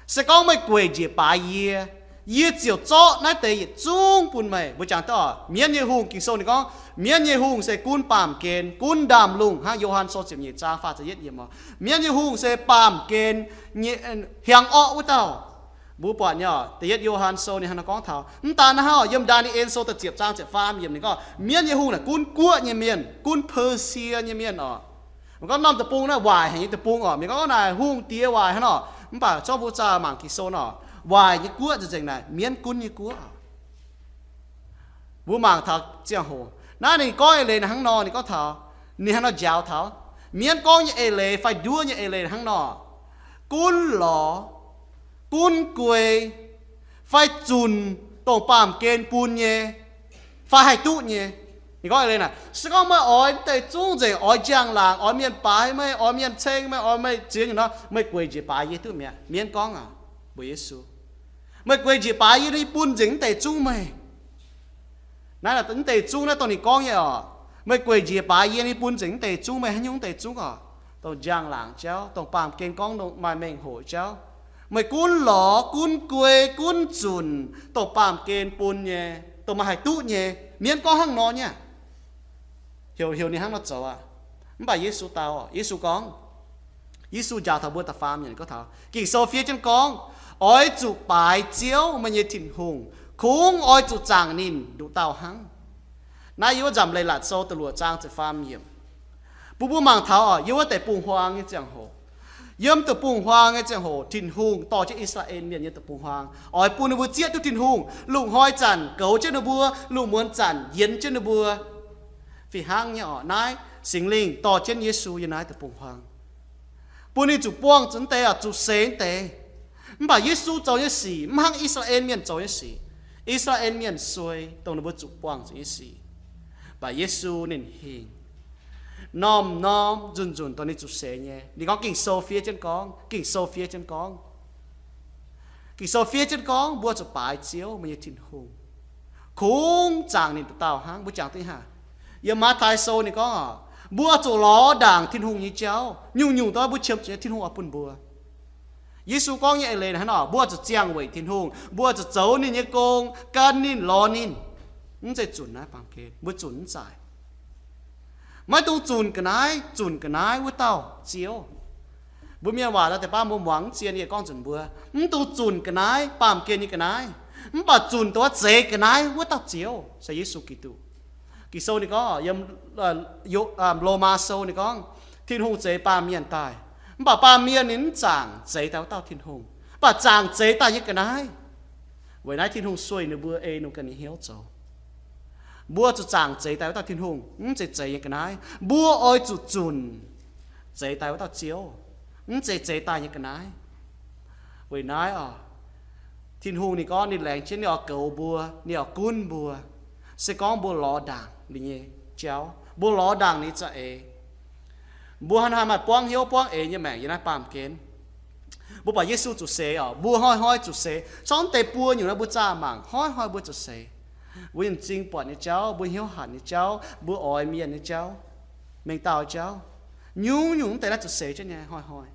se gorngv meih gueic njiec baaix yie, yie ziouc zorqv naaiv deix yietc zungv bun meih. Mbuo jangx duqv oc, mienv nyei hungh, Ging-Sou ninh gorngv mienv nyei hungh se gunv baamh gen, gunv ndaamv-lungh, hnangv Yo^han Sou ziepc nyeic zaang faah ziepc yietv yiemc oc. Mienv nyei hungh se baamh gen nyei, hiaangx orqv wuov dauh. Mbuo buatc nyei oc, da'yietv Yo^han Sou ninh hnangv nor gorngv taux. Mv daan naaiv hnangv oc, yiem Ndaa^ni^en Sou da'ziepc zaang ziepc faam yiemc ninh gorngv mienv nyei hungh naaic gunv guoqv nyei mienh, gunv Persia nyei mienh oc. Mv gorngv norm deic-bung naaiv waaic haic nyei deic-bung oc. Mienh gorngv naaic hungh diex waaic hnangv nor, mv baac zorqv mbuo zaah mangc Ging-Sou nor, waaic nyei guoqv nzengc naaic mienv gunv nyei guoqv oc. Mbuo mangc taux ziangh hoc naaiv ninh gorngv eix leiz naaic hnangv nor, ninh gorngv taux, ninh hnangv nor njaaux taux mienv gorngv nyei eix leiz fai nduov nyei eix leiz hnangv nor, gunv lorz, gunv guei, fai zunc dongh baamh gen bun nyei, fai haih duqv nyei. Ninh gorngv eix leiz naaic, se gorngv meih oix deix zungv nzengc, oix njang-laangc, oix mienh baaix meih, oix mienh ceng meih, oix meih ziex nyungc nor, meih gueic njiec baaix yie duqv mi'aqv. Mienv gorngv aqv, mbuox Yesu, meih gueic njiec baaix yie, yie bun nzengc mv deix zungv meih. Naaiv mv deix zungv naaiv dongh ninh gorngv nyei oc. Meih gueic njiec baaix yie, yie bun nzengc mv deix zungv meih. Haaix nyungc mv deix zungv oc? Dongh njang-laangc jauv, dongh baamh gen gorngv maaih mengh hoc jauv. Meih gunv lorz, gunv guei, gunv zunc dongh baamh gen bun nyei, dongh meih haih duqv nyei. Mienv gorngv hnangv nor nyei. Heuc, heuc ninh hnangv nor zoux aqv. Mv baac Yesu dau, Yesu gorngv, Yesu njaaux taux mbuo da'faam nyanc gorngv taux Ging-Sou fiev jienv gorngv, oix zuqc baaix Ziouv, meih nyei Tin-Hungh, kungx oix zuqc zaangc ninh nduqc dauh hnangv. Naaiv yiem wuov Nzamc Leiz-Latc Sou da'luoqc zaang ziepc faam yiemc. Bun mbuo mangc taux oc, yiem wuov deic-bung-huaang nyei ziangh hoc, yiem deic-bung-huaang nyei ziangh hoc, Tin-Hungh dorh jienv I^saa^laa^en Mienh nyei deic-bung-huaang oix bun ninh mbuo zieqv duqv Tin-Hungh. Lungh hnoi zanc goux jienv ninh mbuo, lungh muonz zanc yienz jienv ninh mbuo. Fih hnangv nyei oc, naaiv Singx Lingh dorh jienv Yesu yiem naaiv deic-bung-huaang, bun ninh zuqc buangh zuqc deix, zuqc seix deix. Mv baac Yesu zoux nyei sic mv hnangv I^saa^laa^en Mienh zoux nyei sic. I^saa^laa^en Mienh suei dongh ninh mbuo zuqc buangh zuqc nyei sic. Mv baac Yesu ninh hingh, norm-norm nzunc-nzunc dongh ninh zuqc seix nyei. Ninh gorngv Ging-Sou fiev jienv gorngv, Ging-Sou fiev jienv gorngv, Ging-Sou fiev jienv gorngv mbuo zuqc baaix Ziouv, meih nyei Tin-Hungh, kungx zaangc ninh nduqc dauh hnangv. Mbuo jangx duqv hnangv, yiem Matv^tai Sou ninh gorngv oc, mbuo zuqc lorz ndaangc Tin-Hungh nyei jauv. Nyungc-nyungc dongh mbuo qiemx zuqc nyei, Tin-Hungh oix bun mbuo. Yesu gorngv nyei eix leiz hnangv nor, mbuo zuqc ziangh weic Tin-Hungh, mbuo zuqc zoux ninh nyei gong, gan ninh, lorz ninh. Mv zeiz zunc naaiv baamh gen, mbuo zunc mv zaic. Maiv dungx zunc ga'naaiv, zunc ga'naaiv wuov dauh Ziouv. Mbuo mienh waac naaiv deix baav mbuo muangx mv zien, yie gorngv nzunc mbuo, mv dungx zunc ga'naaiv, baamh gen nyei ga'naaiv, mv baac zunc dongh wuov zeix ga'naaiv wuov dauh Ziouv, se Yesu Giduc. Ging-Sou ninh gorngv, yiem Lomaa Sou ninh gorngv, Tin-Hungh zeix baamh mienh daaih, mv baac baamh mienh ninh mv zaangc zeix daaih wuov dauh Tin-Hungh, mv baac zaangc zeix daaih nyei ga'naaiv. Weic naaiv Tin-Hungh sueih ninh mbuo ei ninh ganh nyei hnyouv zoux. Mbuo zuqc zaangc zeix daaih wuov dauh Tin-Hungh, mv zeiz zeix nyei ga'naaiv. Mbuo oix zuqc zunc zeix daaih wuov dauh Ziouv, mv zeiz zeix daaih nyei ga'naaiv. Weic naaiv oc, Tin-Hungh ninh gorngv ninh laengz jienv, ninh oix goux mbuo, ninh oix gunv mbuo. Se gorngv mbuo lorz ndaangc ninh nyei jauv, mbuo lorz ndaangc ninh za'eix, mbuo hnangv haaix maaih buangv hnyouv buangv eix nyei maengc yiem naaiv baamh gen. Mbuo buatc Yesu zuqc seix oc, mbuo hnoi-hnoi zuqc seix. Sorng deix buo nyungc naaiv mbuo zaah mangc, hnoi-hnoi mbuo zuqc seix. Mbuo nyei m'zing buatc nyei jauv, mbuo hnyouv hatc nyei jauv, mbuo oix mienh nyei jauv, mengh dauh jauv, nyungc-nyungc mv deix naaiv zuqc seix jienv nyei hnoi-hnoi.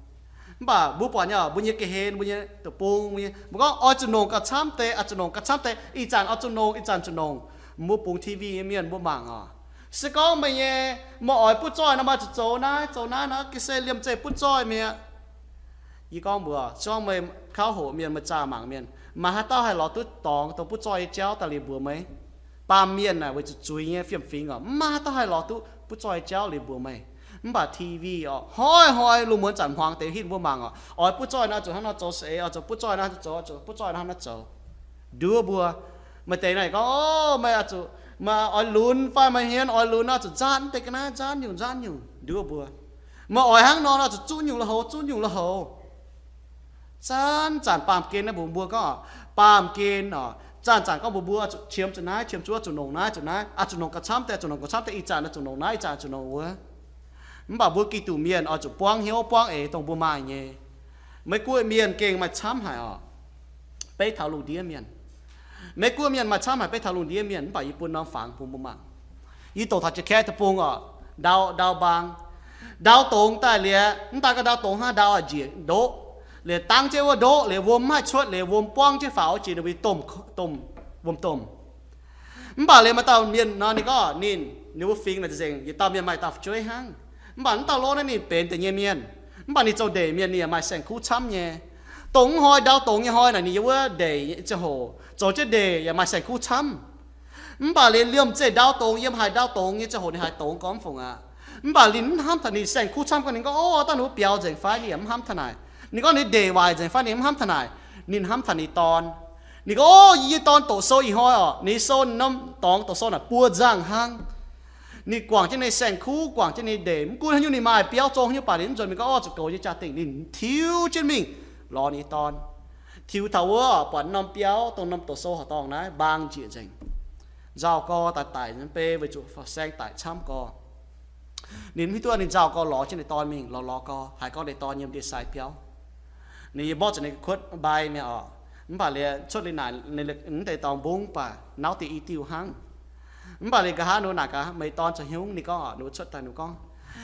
Mv baac mbuo buatc nyei oc, mbuo nyei ga'hlen, mbuo nyei deic-bung, mbuo nyei, mbuo gorngv oix zuqc nongc gauh camv deix, oix zuqc nongc gauh camv deix, ih zanc oix zuqc nongc, ih zanc zuqc nongc. Mbuo bungx T V nyei mienh mbuo mangc oc, se gorngv meih nyei, meih oix butv zoih nor, meih zuqc zoux naaiv zoux naaiv nor, ga'sie liemh zeih butv zoih mi'aqv. Yie gorngv mbuox, se gorngv meih kauv hoqc mienh, meih zaah mangc mienh, maaih haaix dauh haih lorz duqv dorngx dongh butv zoih nyei jauv daaih liuz mbuox meih? Baamh mienh naaic weic zuqc zuiz nyei fiem-fingx oc, mv maaih haaix dauh haih lorz duqv butv zoih nyei jauv liuz mbuox meih. Mv baac T V oc, hnoi-hnoi lungh muonz zanc hmuangx deix hitv mbuo mangc oc, oix butv zoih nor zuqc hnangv nor zoux seix, oix zuqc butv zoih nor zoux, oix zuqc butv zoih nor hnangv nor zoux. Nduov mbuo, maaih deix naaic gorngv, o, meih oix zuqc, meih oix lunx fai meih hmien oix lunx nor zuqc nzaanv deix ga'naaiv, nzaanv nyungc nzaanv nyungc. Nduov mbuo, meih oix hnangv nor nor zuqc zuqv nyungc lui-houx, zuqv nyungc lui-houx. Zanc-zanc baamh gen naaiv mbuox mbuo gorngv, baamh gen oc, zanc-zanc gorngv mbuox mbuo zuqc qiemx zuqc naaiv, qiemx zuqc, zuqc nongc naaiv, zuqc naaiv, oix zuqc nongc gauh camv deix, zuqc nongc gauh camv deix, ih zanc oix zuqc nongc naaiv, ih zanc oix zuqc nongc wuov. Mv baac mbuo Giduc mienh oix zuqc buangv hnyouv buangv eix dongh mbuo maaih nyei. Meiv Guoqv mienh gengh maaih camv haic oc, beiv taux lungh ndiev mienh. Meiv Guoqv mienh maaih camv haic beiv taux lungh ndiev mienh, mv baac yie bun norm fangx bun mbuo mangc. Yie doqc taux Janx-Kaeqv deic-bung oc, ndau, ndau mbaang, ndau dongz daaih liuz, mv daan gorngv ndau dongz hnangv, ndau a'njiec ndoqv, liuz dangv jienv wuov ndoqv, liuz wuom mv haih cuotv, liuz wuom buangv jienv faaux jiex ninh mbuo domh, domh, wuom-domh. Mv baac liuz maaih dauh mienh nor, ninh gorngv ninh, ninh wuov fingx naaic nzengc, yietc dauh mienh maaih dauh fu'jueiv hnangv. Mv baac mv dauh lov naaiv ninh benx deix nyei mienh, mv baac ninh zoux ndeic mienh ninh yaac maaih saeng-kuv camv nyei. Dongh mv hnoi ndau dongz nyei hnoi naaic ninh yiem wuov ndeic nyei ziangh hoc zoux jienv ndeic yaac maaih saeng-kuv camv. Mv baac liuz liemh zeih ndau dongz, yiem haaix ndau dongz nyei ziangh hoc ninh haaix dongz gorngv fungc aqv. Mv baac ninh mv hnamv taux ninh saeng-kuv camv gorngv, ninh gorngv, o, dangh ninh wuov biaux nzengc fai ninh yaac mv hnamv taux naaic. Ninh gorngv ninh ndeic waaic nzengc fai ninh mv hnamv taux naaic. Ninh hnamv taux ninh dorn. Ninh gorngv, o, yie nyei dorn doqc sou ih hnoi oc, ninh sou norm dorngx doqc sou naaic buo nzangh hnangv. Ninh guangc jienv ninh saeng-kuv, guangc jienv ninh ndeic, mv gunv haaix nyungc ninh maaih biauv zong haaix nyungc baac ninh mv nzuonx mingh gorngv, o, zuqc goux nyei jaa-dingh, ninh tiux jienv mingh lorz ninh nyei dorn. Tiux taux wuov buatc norm biauv dongh norm doqc sou horqc dorngh naaiv mbaang njiec nzengc. Nzauh gorx daic daic bei weic zuqc saeng daic camv gorx. Ninh mv hiuv duqv ninh nzauh gorx lorz jienv ninh dorn mingh, lorz lorz gorx haiz gorngv ninh dorn yiem ndie-sai biauv. Ninh yiem mborqv zuqc ninh kuotv mbai mi'aqv oc. Mv baac liuz cuotv liuz naaic, ninh mv deix dorngx mbungv baac nauv deix i diuh hnangv. Mv baac liuz nqa'haav ninh naaic gaax, meih dorn zoux haaix nyungc? Ninh gorngv oc, ninh cuotv daaih ninh gorngv,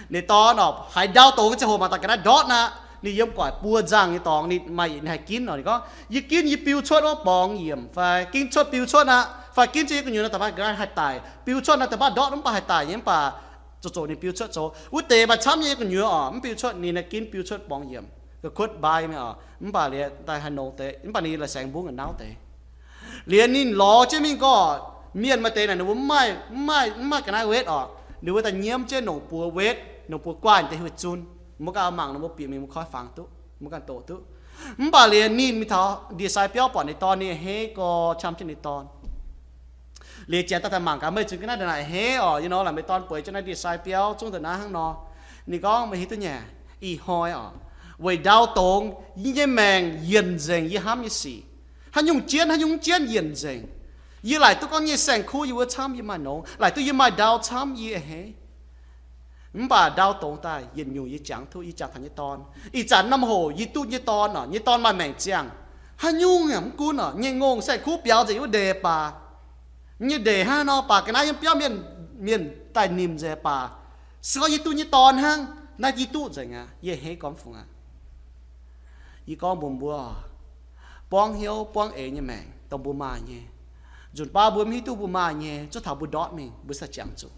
ninh dorn oc, haiz ndau dongz nyei ziangh hoc mangc daaih ga'naaiv ndortv aqv. Ninh yiem gu'nguaaic buo nzangh nyei dorngx, ninh maaih, ninh haih ginv oc. Ninh gorngv, yie ginv yie biu cuotv wuov borngz yiemc fai ginv cuotv biu cuotv aqv, fai ginv jienv yie gu'nyuoz nor da'faanh ga'naaiv haih daic, biu cuotv nor da'faanh ndortv mv baac haih daic nyei, mv baac zoqc zoqc ninh biu cuotv zoux. Wuov deix maaih camv nyei gu'nyuoz oc, mv biu cuotv ninh naaiv ginv biu cuotv borngz yiemc, ga'kuotv mbai mi'aqv oc. Mv baac liuz daaih haih nongx deix, mv baac ninh la'saengx mbungv ga'nauv deix. Liuz ninh lorz jienv mingh gorngv, mienh maaih deix naaic ninh mbuo mv maaih, mv maaih, mv maaih ga'naaiv wetv oc. Ninh mbuo daaih nyiemv jienv nongc buoz wetv, nongc buoz guanh deix huih zun. Mbuo ganh mangc ninh mbuo bieqc mingh mbuo koi fangx duqv, mbuo ganh doqc duqv. Mv baac liuz ninh mingh taux ndie-sai biauv buatc ninh dorn, ninh a'hneiv gorx qam jienv ninh dorn. Liuz janx daaih mangc gaax, meih zunc ga'naaiv naaic a'hneiv oc, yie nor laaic meih dorn bueix jienv naaiv ndie-sai biauv zungv daaih naaiv hnangv nor. Ninh gorngv, meih hiuv duqv nyei, ih hnoi oc, weic ndau dongz yie nyei maengc yienc nzengc yie hnamv nyei sic. Haaix nyungc jienv, haaix nyungc mv jienv yienc nzengc. Yie laaic duqv gorngv nyei saeng-kuv yie wuov camv yie maaih nongx, laaic duqv yie maaih ndau camv yie a'hneiv. Mv baac ndau dongz daaih yietc nyungc yie jangx duqv, yie jangx taux nyei dorn. Ih zanc norm hoc yie duqv nyei dorn oc, nyei dorn maaih maengc ziangh. Haaix nyungc yaac mv gunv oc, nyei ngongh saeng-kuv biaux nzengc wuov ndeic baac, nyei ndeic hnangv nor baac ga'naaiv yiem biauv mienh, mienh daaih nimc nzengc baac, se gorngv yie duqv nyei dorn hnangv, naaiv yie duqv nzengc aqv, yie a'hneiv gormx fungx aqv. Yie gorngv mbuox mbuo, buangv hnyouv buangv eix nyei maengc dongh mbuo maaih nyei, nzunc baav mbuo mv hiuv duqv mbuo maaih nyei, zuov taux mbuo ndortv mingh mbuo sai jangx zuqc.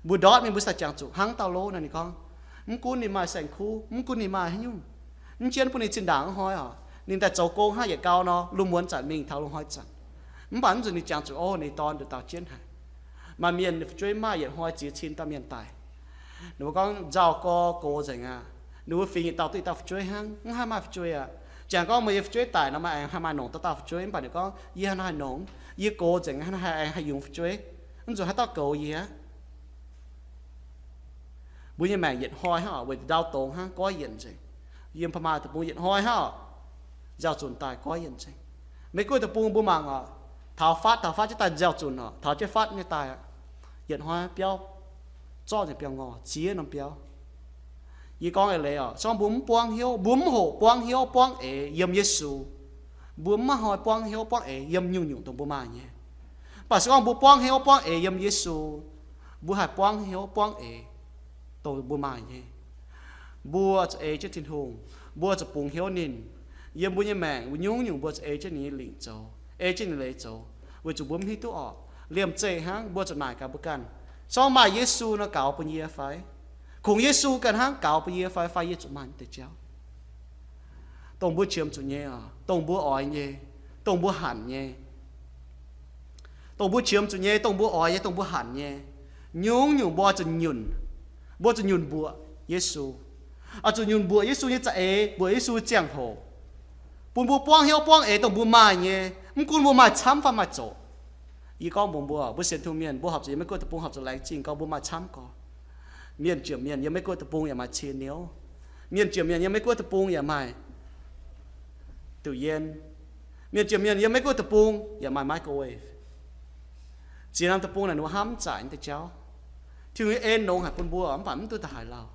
Mbuo ndortv mingh mbuo sai jangx zuqc. Hnangv dauh lov naaic ninh gorngv, mv gunv ninh maaih saeng-kuv, mv gunv ninh maaih haaix nyungc, mv jienv bun ninh zinh ndaangc hnoi oc, ninh daaih zoux gong hnangv yietc gau nor, lungh muonz zanc mingh taux lungh hnoi zanc. Mv baac mv nzunc ninh jangx zuqc, o, ninh dorn nduqc dauh jienv haic. Maaih mienh fu'jueiv maaih yietc hnoi ziex cin dauh mienh daic. Ninh mbuo gorngv nzauh gorx gox nzengc aqv. Ninh mbuo fingx yietc dauh duqv yietc dauh fu'jueiv hnangv, mv haih maaih fu'jueiv aqv. Jangx gorngv meih nyei fu'jueiv daic nor, meih aengx haih maaih nongc dauh dauh fu'jueiv. Mv baac ninh gorngv, yie hnangv naaiv haih nongc, yie gox nzengc, hnangv naaiv haih aengx haih yungz fu'jueiv. Mv zuqc haaix dauh goux yie aqv. Mbuo nyei maengc yietc hnoi hnangv oc, weic ndau dongz hnangv, goiv yienc nzengc. Yiem pa'maah deic-bung yietc hnoi hnangv oc, nziaaux zunc daaih goiv yienc nzengc. Maiv guoqv deic-bung mbuo mangc oc, taux fatv, taux fatv jienv daaih nziaaux zunc oc, taux jienv fatv nyei daaih aqv, yietc hnoi biauv zorqv nzengc biauv-ngorh, ziex norm biauv. Yie gorngv eix leiz oc, se gorngv mbuo mv buangv hnyouv, mbuo mv hoqc buangv hnyouv buangv eix yiem Yesu, mbuo mv maaih hnoi buangv hnyouv buangv eix yiem nyungc-nyungc dongh mbuo maaih nyei. Mv baac se gorngv mbuo buangv hnyouv buangv eix yiem Yesu, mbuo haih buangv hnyouv buangv eix dongh mbuo maaih nyei. Mbuo zuqc ei jienv Tin-Hungh, mbuo zuqc bungx hnyouv ninh. Yiem mbuo nyei maengc nyungc-nyungc mbuo zuqc ei jienv ninh nyei lingc zoux, ei jienv ninh nyei leiz zoux, weic zuqc mbuo mv hiuv duqv orqc. Liemh zeih hnangv mbuo zuqc naaic gaax mbuo ganh, se gorngv maaih Yesu nor gaux bun yie fai? Kungx Yesu ganh hnangv gaux bun yie fai, fai yie zuqc maaih deix jauv dongh mbuo qiemx zuqc nyei oc, dongh mbuo oix nyei, dongh mbuo hanc nyei, dongh mbuo qiemx zuqc nyei, dongh mbuo oix nyei, dongh mbuo hanc nyei. Nyungc-nyungc mbuo zuqc nyunc, mbuo zuqc nyunc mbuoqc Yesu. Oix zuqc nyunc mbuoqc Yesu nyei za'eix, mbuoqc Yesu nyei ziangh hoc, bun mbuo buangv hnyouv buangv eix dongh mbuo maaih nyei, mv gunv mbuo maaih camv fai maaih zoqc. Yie gorngv mbuox mbuo, mbuo sienx Tin-Hungh mienh, mbuo horpc zuqc yiem Meiv Guoqv deic-bung horpc zuqc laengz zingh gorngv mbuo maaih camv gorx. Mienh jiex mienh yiem Meiv Guoqv deic-bung yaac maaih cie niouv. Mienh jiex mienh yiem Meiv Guoqv deic-bung yaac maaih diuc yien. Mienh jiex mienh yiem Meiv Guoqv deic-bung yaac maaih microwave. Ziex norm deic-bung naaic ninh mbuo hnamv mv zaic nyei deix jauv. Tin-Hungh nyei en longx haic bun mbuo mv baac mv duqv daaih haaix lauh.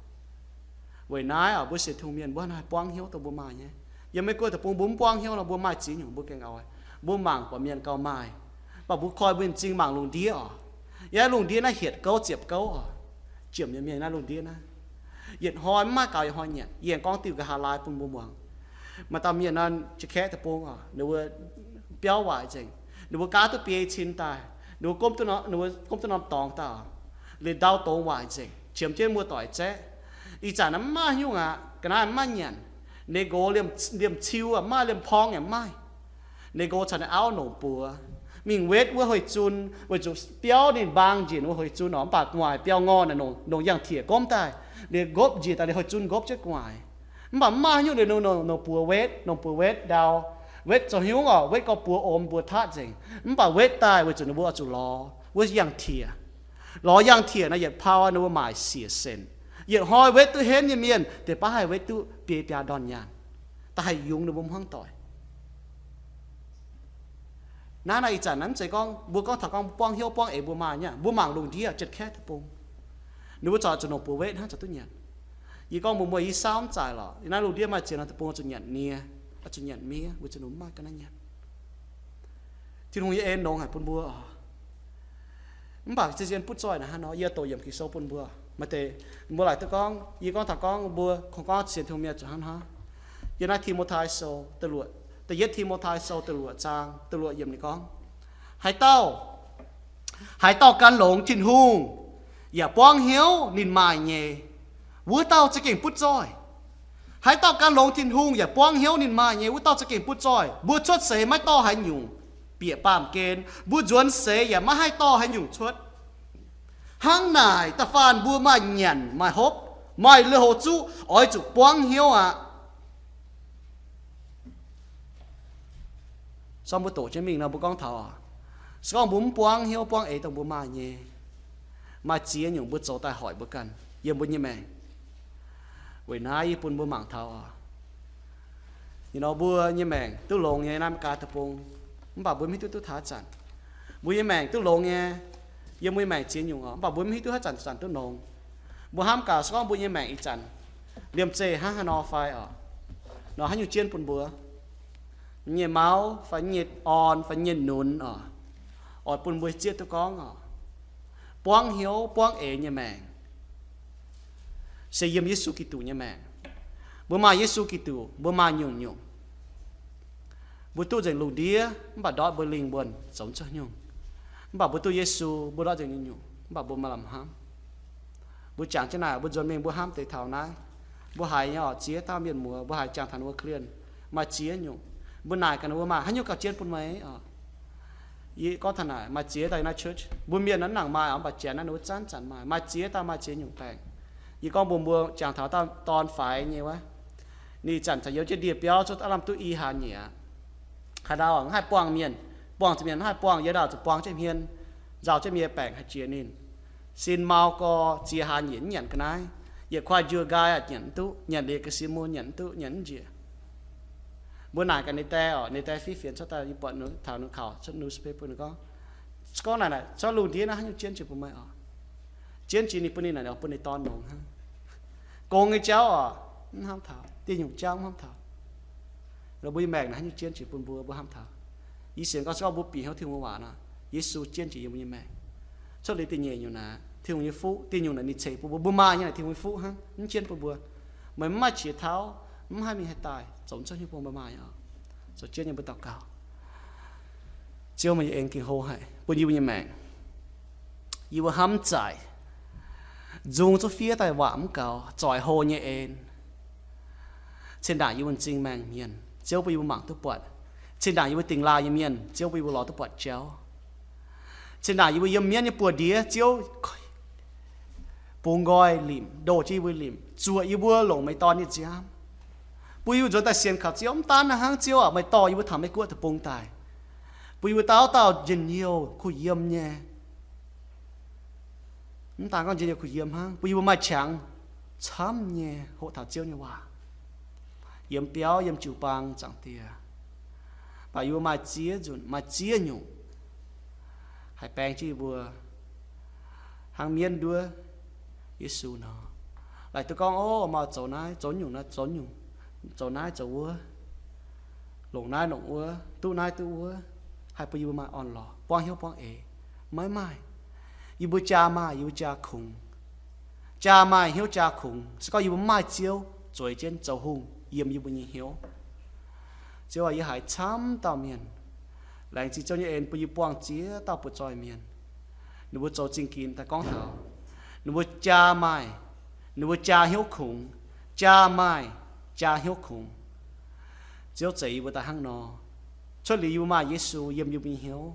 Weic naaiv oc, mbuo sienx Tin-Hungh mienh mbuo haih buangv hnyouv dongh mbuo maaih nyei. Yiem Meiv Guoqv deic-bung mbuo mv buangv hnyouv nor, mbuo maaih ziex nyungc mbuo gengh oix. Mbuo mangc buatc mienh gauh maaih, mv baac mbuo koi mbuo nyei m'zing mangc lungh ndiev oc. Yiem naaiv lungh ndiev naaiv hietc gouv ziepc gouv oc. Ziepc nyei mienh naaiv lungh ndiev naaiv, yietc hnoi mv maaih gaux yietc hnoi nyanc. Yie aengx gorngv diuh nqa'haav laai bun mbuo muangx. Maaih dauh mienh nor, Jacquet deic-bung oc, ninh mbuo biauv waaic nzengc. Ninh mbuo gaav duqv biei cin daaih, ninh mbuo gomv duqv, ninh mbuo gomv duqv norm dorngx daaih oc, liemh ndau dongz waaic nzengc, qiemx jienv muoz-doic zaeqv. Ih zanc naaiv mv maaih nyungc aqv, ga'naaiv mv maaih nyanc. Ninh nqox liemh ciu aqv mv maaih, liemh porng yaac mv maaih. Ninh nqox caux ninh auv nongc buoz mingh wetv wuov hoic zun, weic zuqc biauv ninh mbaang njiec wuov hoic zun oc, mv baac gu'nguaaic biauv-ngorh naaic nongc yangh-tietc gomv daaih, liuz nqopv njiec daaih liuz hoic zun nqopv jienv gu'nguaaic. Mv baac mv maaih haaix nyungc, liuz nongc, nongc buoz wetv, nongc buoz wetv ndau, wetv zoux hnyungv oc, wetv gauh buoz omx mbuo tatv nzengc. Mv baac wetv daaih weic zuqc ninh mbuo oix zuqc lorz wuov yangh-tietc. Lorz yangh-tietc naaiv yietc pauh ninh mbuo maaic siec senc. Yietc hnoi wetv duqv henv nyei mienh deix baav haih wetv duqv biei biaa ndorn nyaanh, da'haih yungz ninh mbuo hmuangv doic. Naaiv naaic ih zanc naaiv mv zeiz gorngv mbuo gorngv taux gorngv mbuo buangv hnyouv buangv eix mbuo maaih nyei. Mbuo mangc lungh ndiev Jacquet deic-bung, ninh mbuo corc zuqc nongc buoz wetv hnangv corc duqv nyanc. Yie gorngv mbuox mbuo, yie saauv mv zaic lorqc. Yiem naaiv lungh ndiev maaih ziex norm deic-bung oix zuqc nyanc nie, oix zuqc nyanc miev, weic zuqc ninh mbuo mv maaih ga'naaiv nyanc. Tin-Hungh nyei en longx haic bun mbuo oc. Mv baac zien-zien butv zoih naaic hnangv nor, yie doqc yiemc Ging-Sou bun mbuo. Maaih deix mbuo laaic duqv gorngv, yie gorngv taux gorngv mbuo kungx gorngv sienx Tin-Hungh mienh zuqc hnangv haaix. Yiem naaiv Ti^mo^tai Sou da'luoqc, da'yietv Ti^mo^tai Sou da'luoqc zaang da'luoqc yiemc ninh gorngv, haaix dauh, haaix dauh gan longx Tin-Hungh yaac buangv hnyouv ninh maaih nyei, wuov dauh za'gengh butv zoih. Haaix dauh gan longx Tin-Hungh yaac buangv hnyouv ninh maaih nyei, wuov dauh za'gengh butv zoih. Mbuo cuotv seix maiv dorh haaix nyungc bieqc baamh gen, mbuo nzuonx seix yaac maiv haih dorh haaix nyungc cuotv. Hnangv naaic, da'faanh mbuo maaih nyanc, maaih hopv, maaih lui-houx zuqv, oix zuqc buangv hnyouv aqv. Se gorngv mbuo doqc jienv mingh nor, mbuo gorngv taux, se gorngv mbuo mv buangv hnyouv buangv eix dongh mbuo maaih nyei, maaih ziex nyungc mbuo zoux daaih hoic mbuo ganh yiem mbuo nyei maengc. Weic naaiv yie bun mbuo mangc taux oc, ih nor mbuo nyei maengc duqv longx nyei naaiv Meiv Guoqv deic-bung, mv baac mbuo mv hiuv duqv duqv taux haaix zanc. Mbuo nyei maengc duqv longx nyei, yiem mbuo nyei maengc ziex nyungc oc, mv baac mbuo mv hiuv duqv haaix zanc zanc duqv longx. Mbuo hnamv gaax, se gorngv mbuo nyei maengc ih zanc liemh zeih hnangv haaix nor fai oc, nor haaix nyungc jienv bun mbuo nyei mauv fai nyei orn fai nyei nunz oc, oix bun mbuo zieqv duqv gorngv oc, buangv hnyouv buangv eix nyei maengc se yiem Yesu Giduc nyei maengc. Mbuo maaih Yesu Giduc, mbuo maaih nyungc-nyungc. Mbuo duqv nzengc lungh ndiev mv baac ndortv mbuo lingh wuonh zoux mv cuotv nyungc. Mv baac mbuo duqv Yesu, mbuo ndortv nzengc nyungc-nyungc, mv baac mbuo maaih lamh hnamv. Mbuo jangx jienv naaic, mbuo nzuonx mingh mbuo hnamv deix taux naaiv. Mbuo haiz nyei oc, ziex dauh mienh muoz, mbuo haiz jangx taux ninh mbuo klien maaih ziex nyungc. Mbuo naaic gaax ninh mbuo maaih haaix nyungc gauh jienv bun meih oc. Yie gorngv taux naaic, maaih ziex dauh yiem naaiv church, mbuo mienh naaiv nangc maaih oc, mv baac janx naaiv ninh mbuo zanc-zanc maaih, maaih ziex dauh maaih ziex nyungc baengc. Yie gorngv mbuox mbuo, jangx taux dauh dorn faix nyei wuov, ninh zanc taux youz jienv ndie-biauv cuotv aav lamh duqv i hlaax nyieqc aqv. Haaix dauh mv haih buangh mienh, buangh zuqc mienh mv haih buangh, yie dauh zuqc buang jienv hmien, nzauh jienv mienh baengc haih jiex ninh. Sin mau gorx ziex hlaax nyieqc mv nyanc ga'naaiv, yietc kuaaiv njuov nqaai nyanc mv duqv, nyanc liuz ga'sie mun nyanc mv duqv, nyanc mv njiec. Mbuo naaic gaax ninh dae oc, ninh dae fiev fienx cuotv daaih, yie buatc ninh taux ninh kaux cuotv newspaper, ninh gorngv, gorngv naaic, naaic cuotv lungh ndiev naaiv haaix nyungc jienv jiex bun meih oc. Jienv jiex ninh bun ninh naaic, bun ninh dorn longx hnangv. Gong nyei jauv oc, mv hnamv taux, dieh nyungc jauv mv hnamv taux. Mbuo nyei maengc naaic haaix nyungc jienv jiex bun mbuo, mbuo hnamv taux. Yie sienx gorngv se gorngv mbuo bieqc hnyouv Tin-Hungh nyei waac nor, Yesu jienv jiex yiem mbuo nyei maengc. Cuotv liuz da'nyeic nyungc naaic, Tin-Hungh nyei fuqv, dieh nyungc naaic ninh ceix bun mbuo, mbuo maaih nyei naaic Tin-Hungh nyei fuqv hnangv, mv jienv bun mbuo. Meih mv maaih qiex tauv, mv haih mingh haih daaih, zoux mv cuotv hnyouv bun mbuo maaih oc. Zoux jienv nyei mbuo daux gaux. Ziouv, meih nyei en gengh hlo haic bun yie mbuo nyei maengc. Yie mbuo hnamv zaaic, nzung zuqc fiev daaih waac mv gaux, zoix hlo nyei en. Cin ndaangc yie mbuo m'zing maengh mienh, Ziouv, bun yie mbuo mangc duqv buatc. Cin ndaangc yie mbuo dingx laaih nyei mienh, Ziouv, bun yie mbuo lorz duqv buatc jauv. Cin ndaangc yie mbuo yiem mienv nyei buoz-ndiev, Ziouv, bungx nqoi limc, ndoh jienv yie mbuo limc, zuoqc yie mbuo longc meih dorn nyei nziaamv. Bun yie mbuo nzuonx daaih sienx kaux Ziouv, mv daan naaiv hnangv, Ziouv aac, meih dorh yie mbuo taux meih guoqv deic-bung daaih, bun yie mbuo dauh dauh njien-youh kuh yiem nyei. Mv daan gorngv njien-youh kuh yiem hnangv, bun yie mbuo maaih qangx camv nyei hoqc taux Ziouv nyei waac, yiem biauv yiem jiu-baang, Zaangc Diex. Baac yie mbuo maaih ziex nzunc, maaih ziex nyungc haih baeng jienv yie mbuo hnangv mienv nduov Yesu nor. Laaic duqv gorngv, ov, maaih zoux naaiv zoux nyungc naaiv zoux nyungc, zoux naaiv zoux wuov, longc naaiv longc wuov, duqv naaiv duqv wuov, haih bun yie mbuo maaih orn-lorqc, buangv hnyouv buangv eix. Maiv maaih. Yie mbuo jaa maaih, yie mbuo jaa kungx. Jaa maaih, hnyouv jaa kungx. Se gorngv yie mbuo maaih Ziouv zueiz jienv zoux hungh yiem yie mbuo nyei hnyouv. Ziouv aac, yie haiz camv dauh mienh. Laengz zingh Ziouv nyei en bun yie buangh ziex dauh butv-zoih mienh. Ninh mbuo zoux zingh ginx daaih gorngv taux ninh mbuo jaa maaih, ninh mbuo jaa hnyouv kungx, jaa maaih, jaa hnyouv kungx. Ziouv zeix yie mbuo daaih hnangv nor. Cuotv liuz yie mbuo maaih Yesu yiem yie mbuo nyei hnyouv,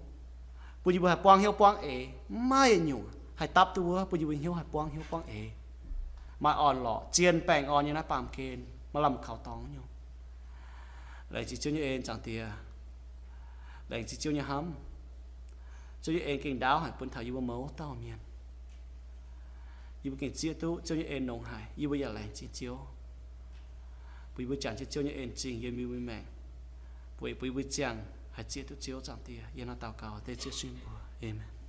bun yie mbuo haih buangv hnyouv buangv eix. Mv maaih yietc nyungc haih dapv duqv wuov bun yie mbuo hnyouv haih buangv hnyouv buangv eix, maaih orn-lorqc, zien baengh orn nyei naaiv baamh gen, maaih lamh kaux dorngx nyungc. Laengz zingh Ziouv nyei en, Zaangc Diex. Laengz zingh Ziouv nyei hnamv. Ziouv nyei en gengh ndaauv haic bun taux yie mbuo mouz dauh mienh. Yie mbuo gengh zieqv duqv Ziouv nyei en longx haic, yie mbuo yaac laengz zingh Ziouv, bun yie mbuo jangx jienv Ziouv nyei en zingh yiem yie mbuo nyei maengc, weic bun yie mbuo ziangh haih zieqv duqv Ziouv, Zaangc Diex. Yie hnangv daux gaux dengv Ziouv Yesu nyei mbuox. Aamen.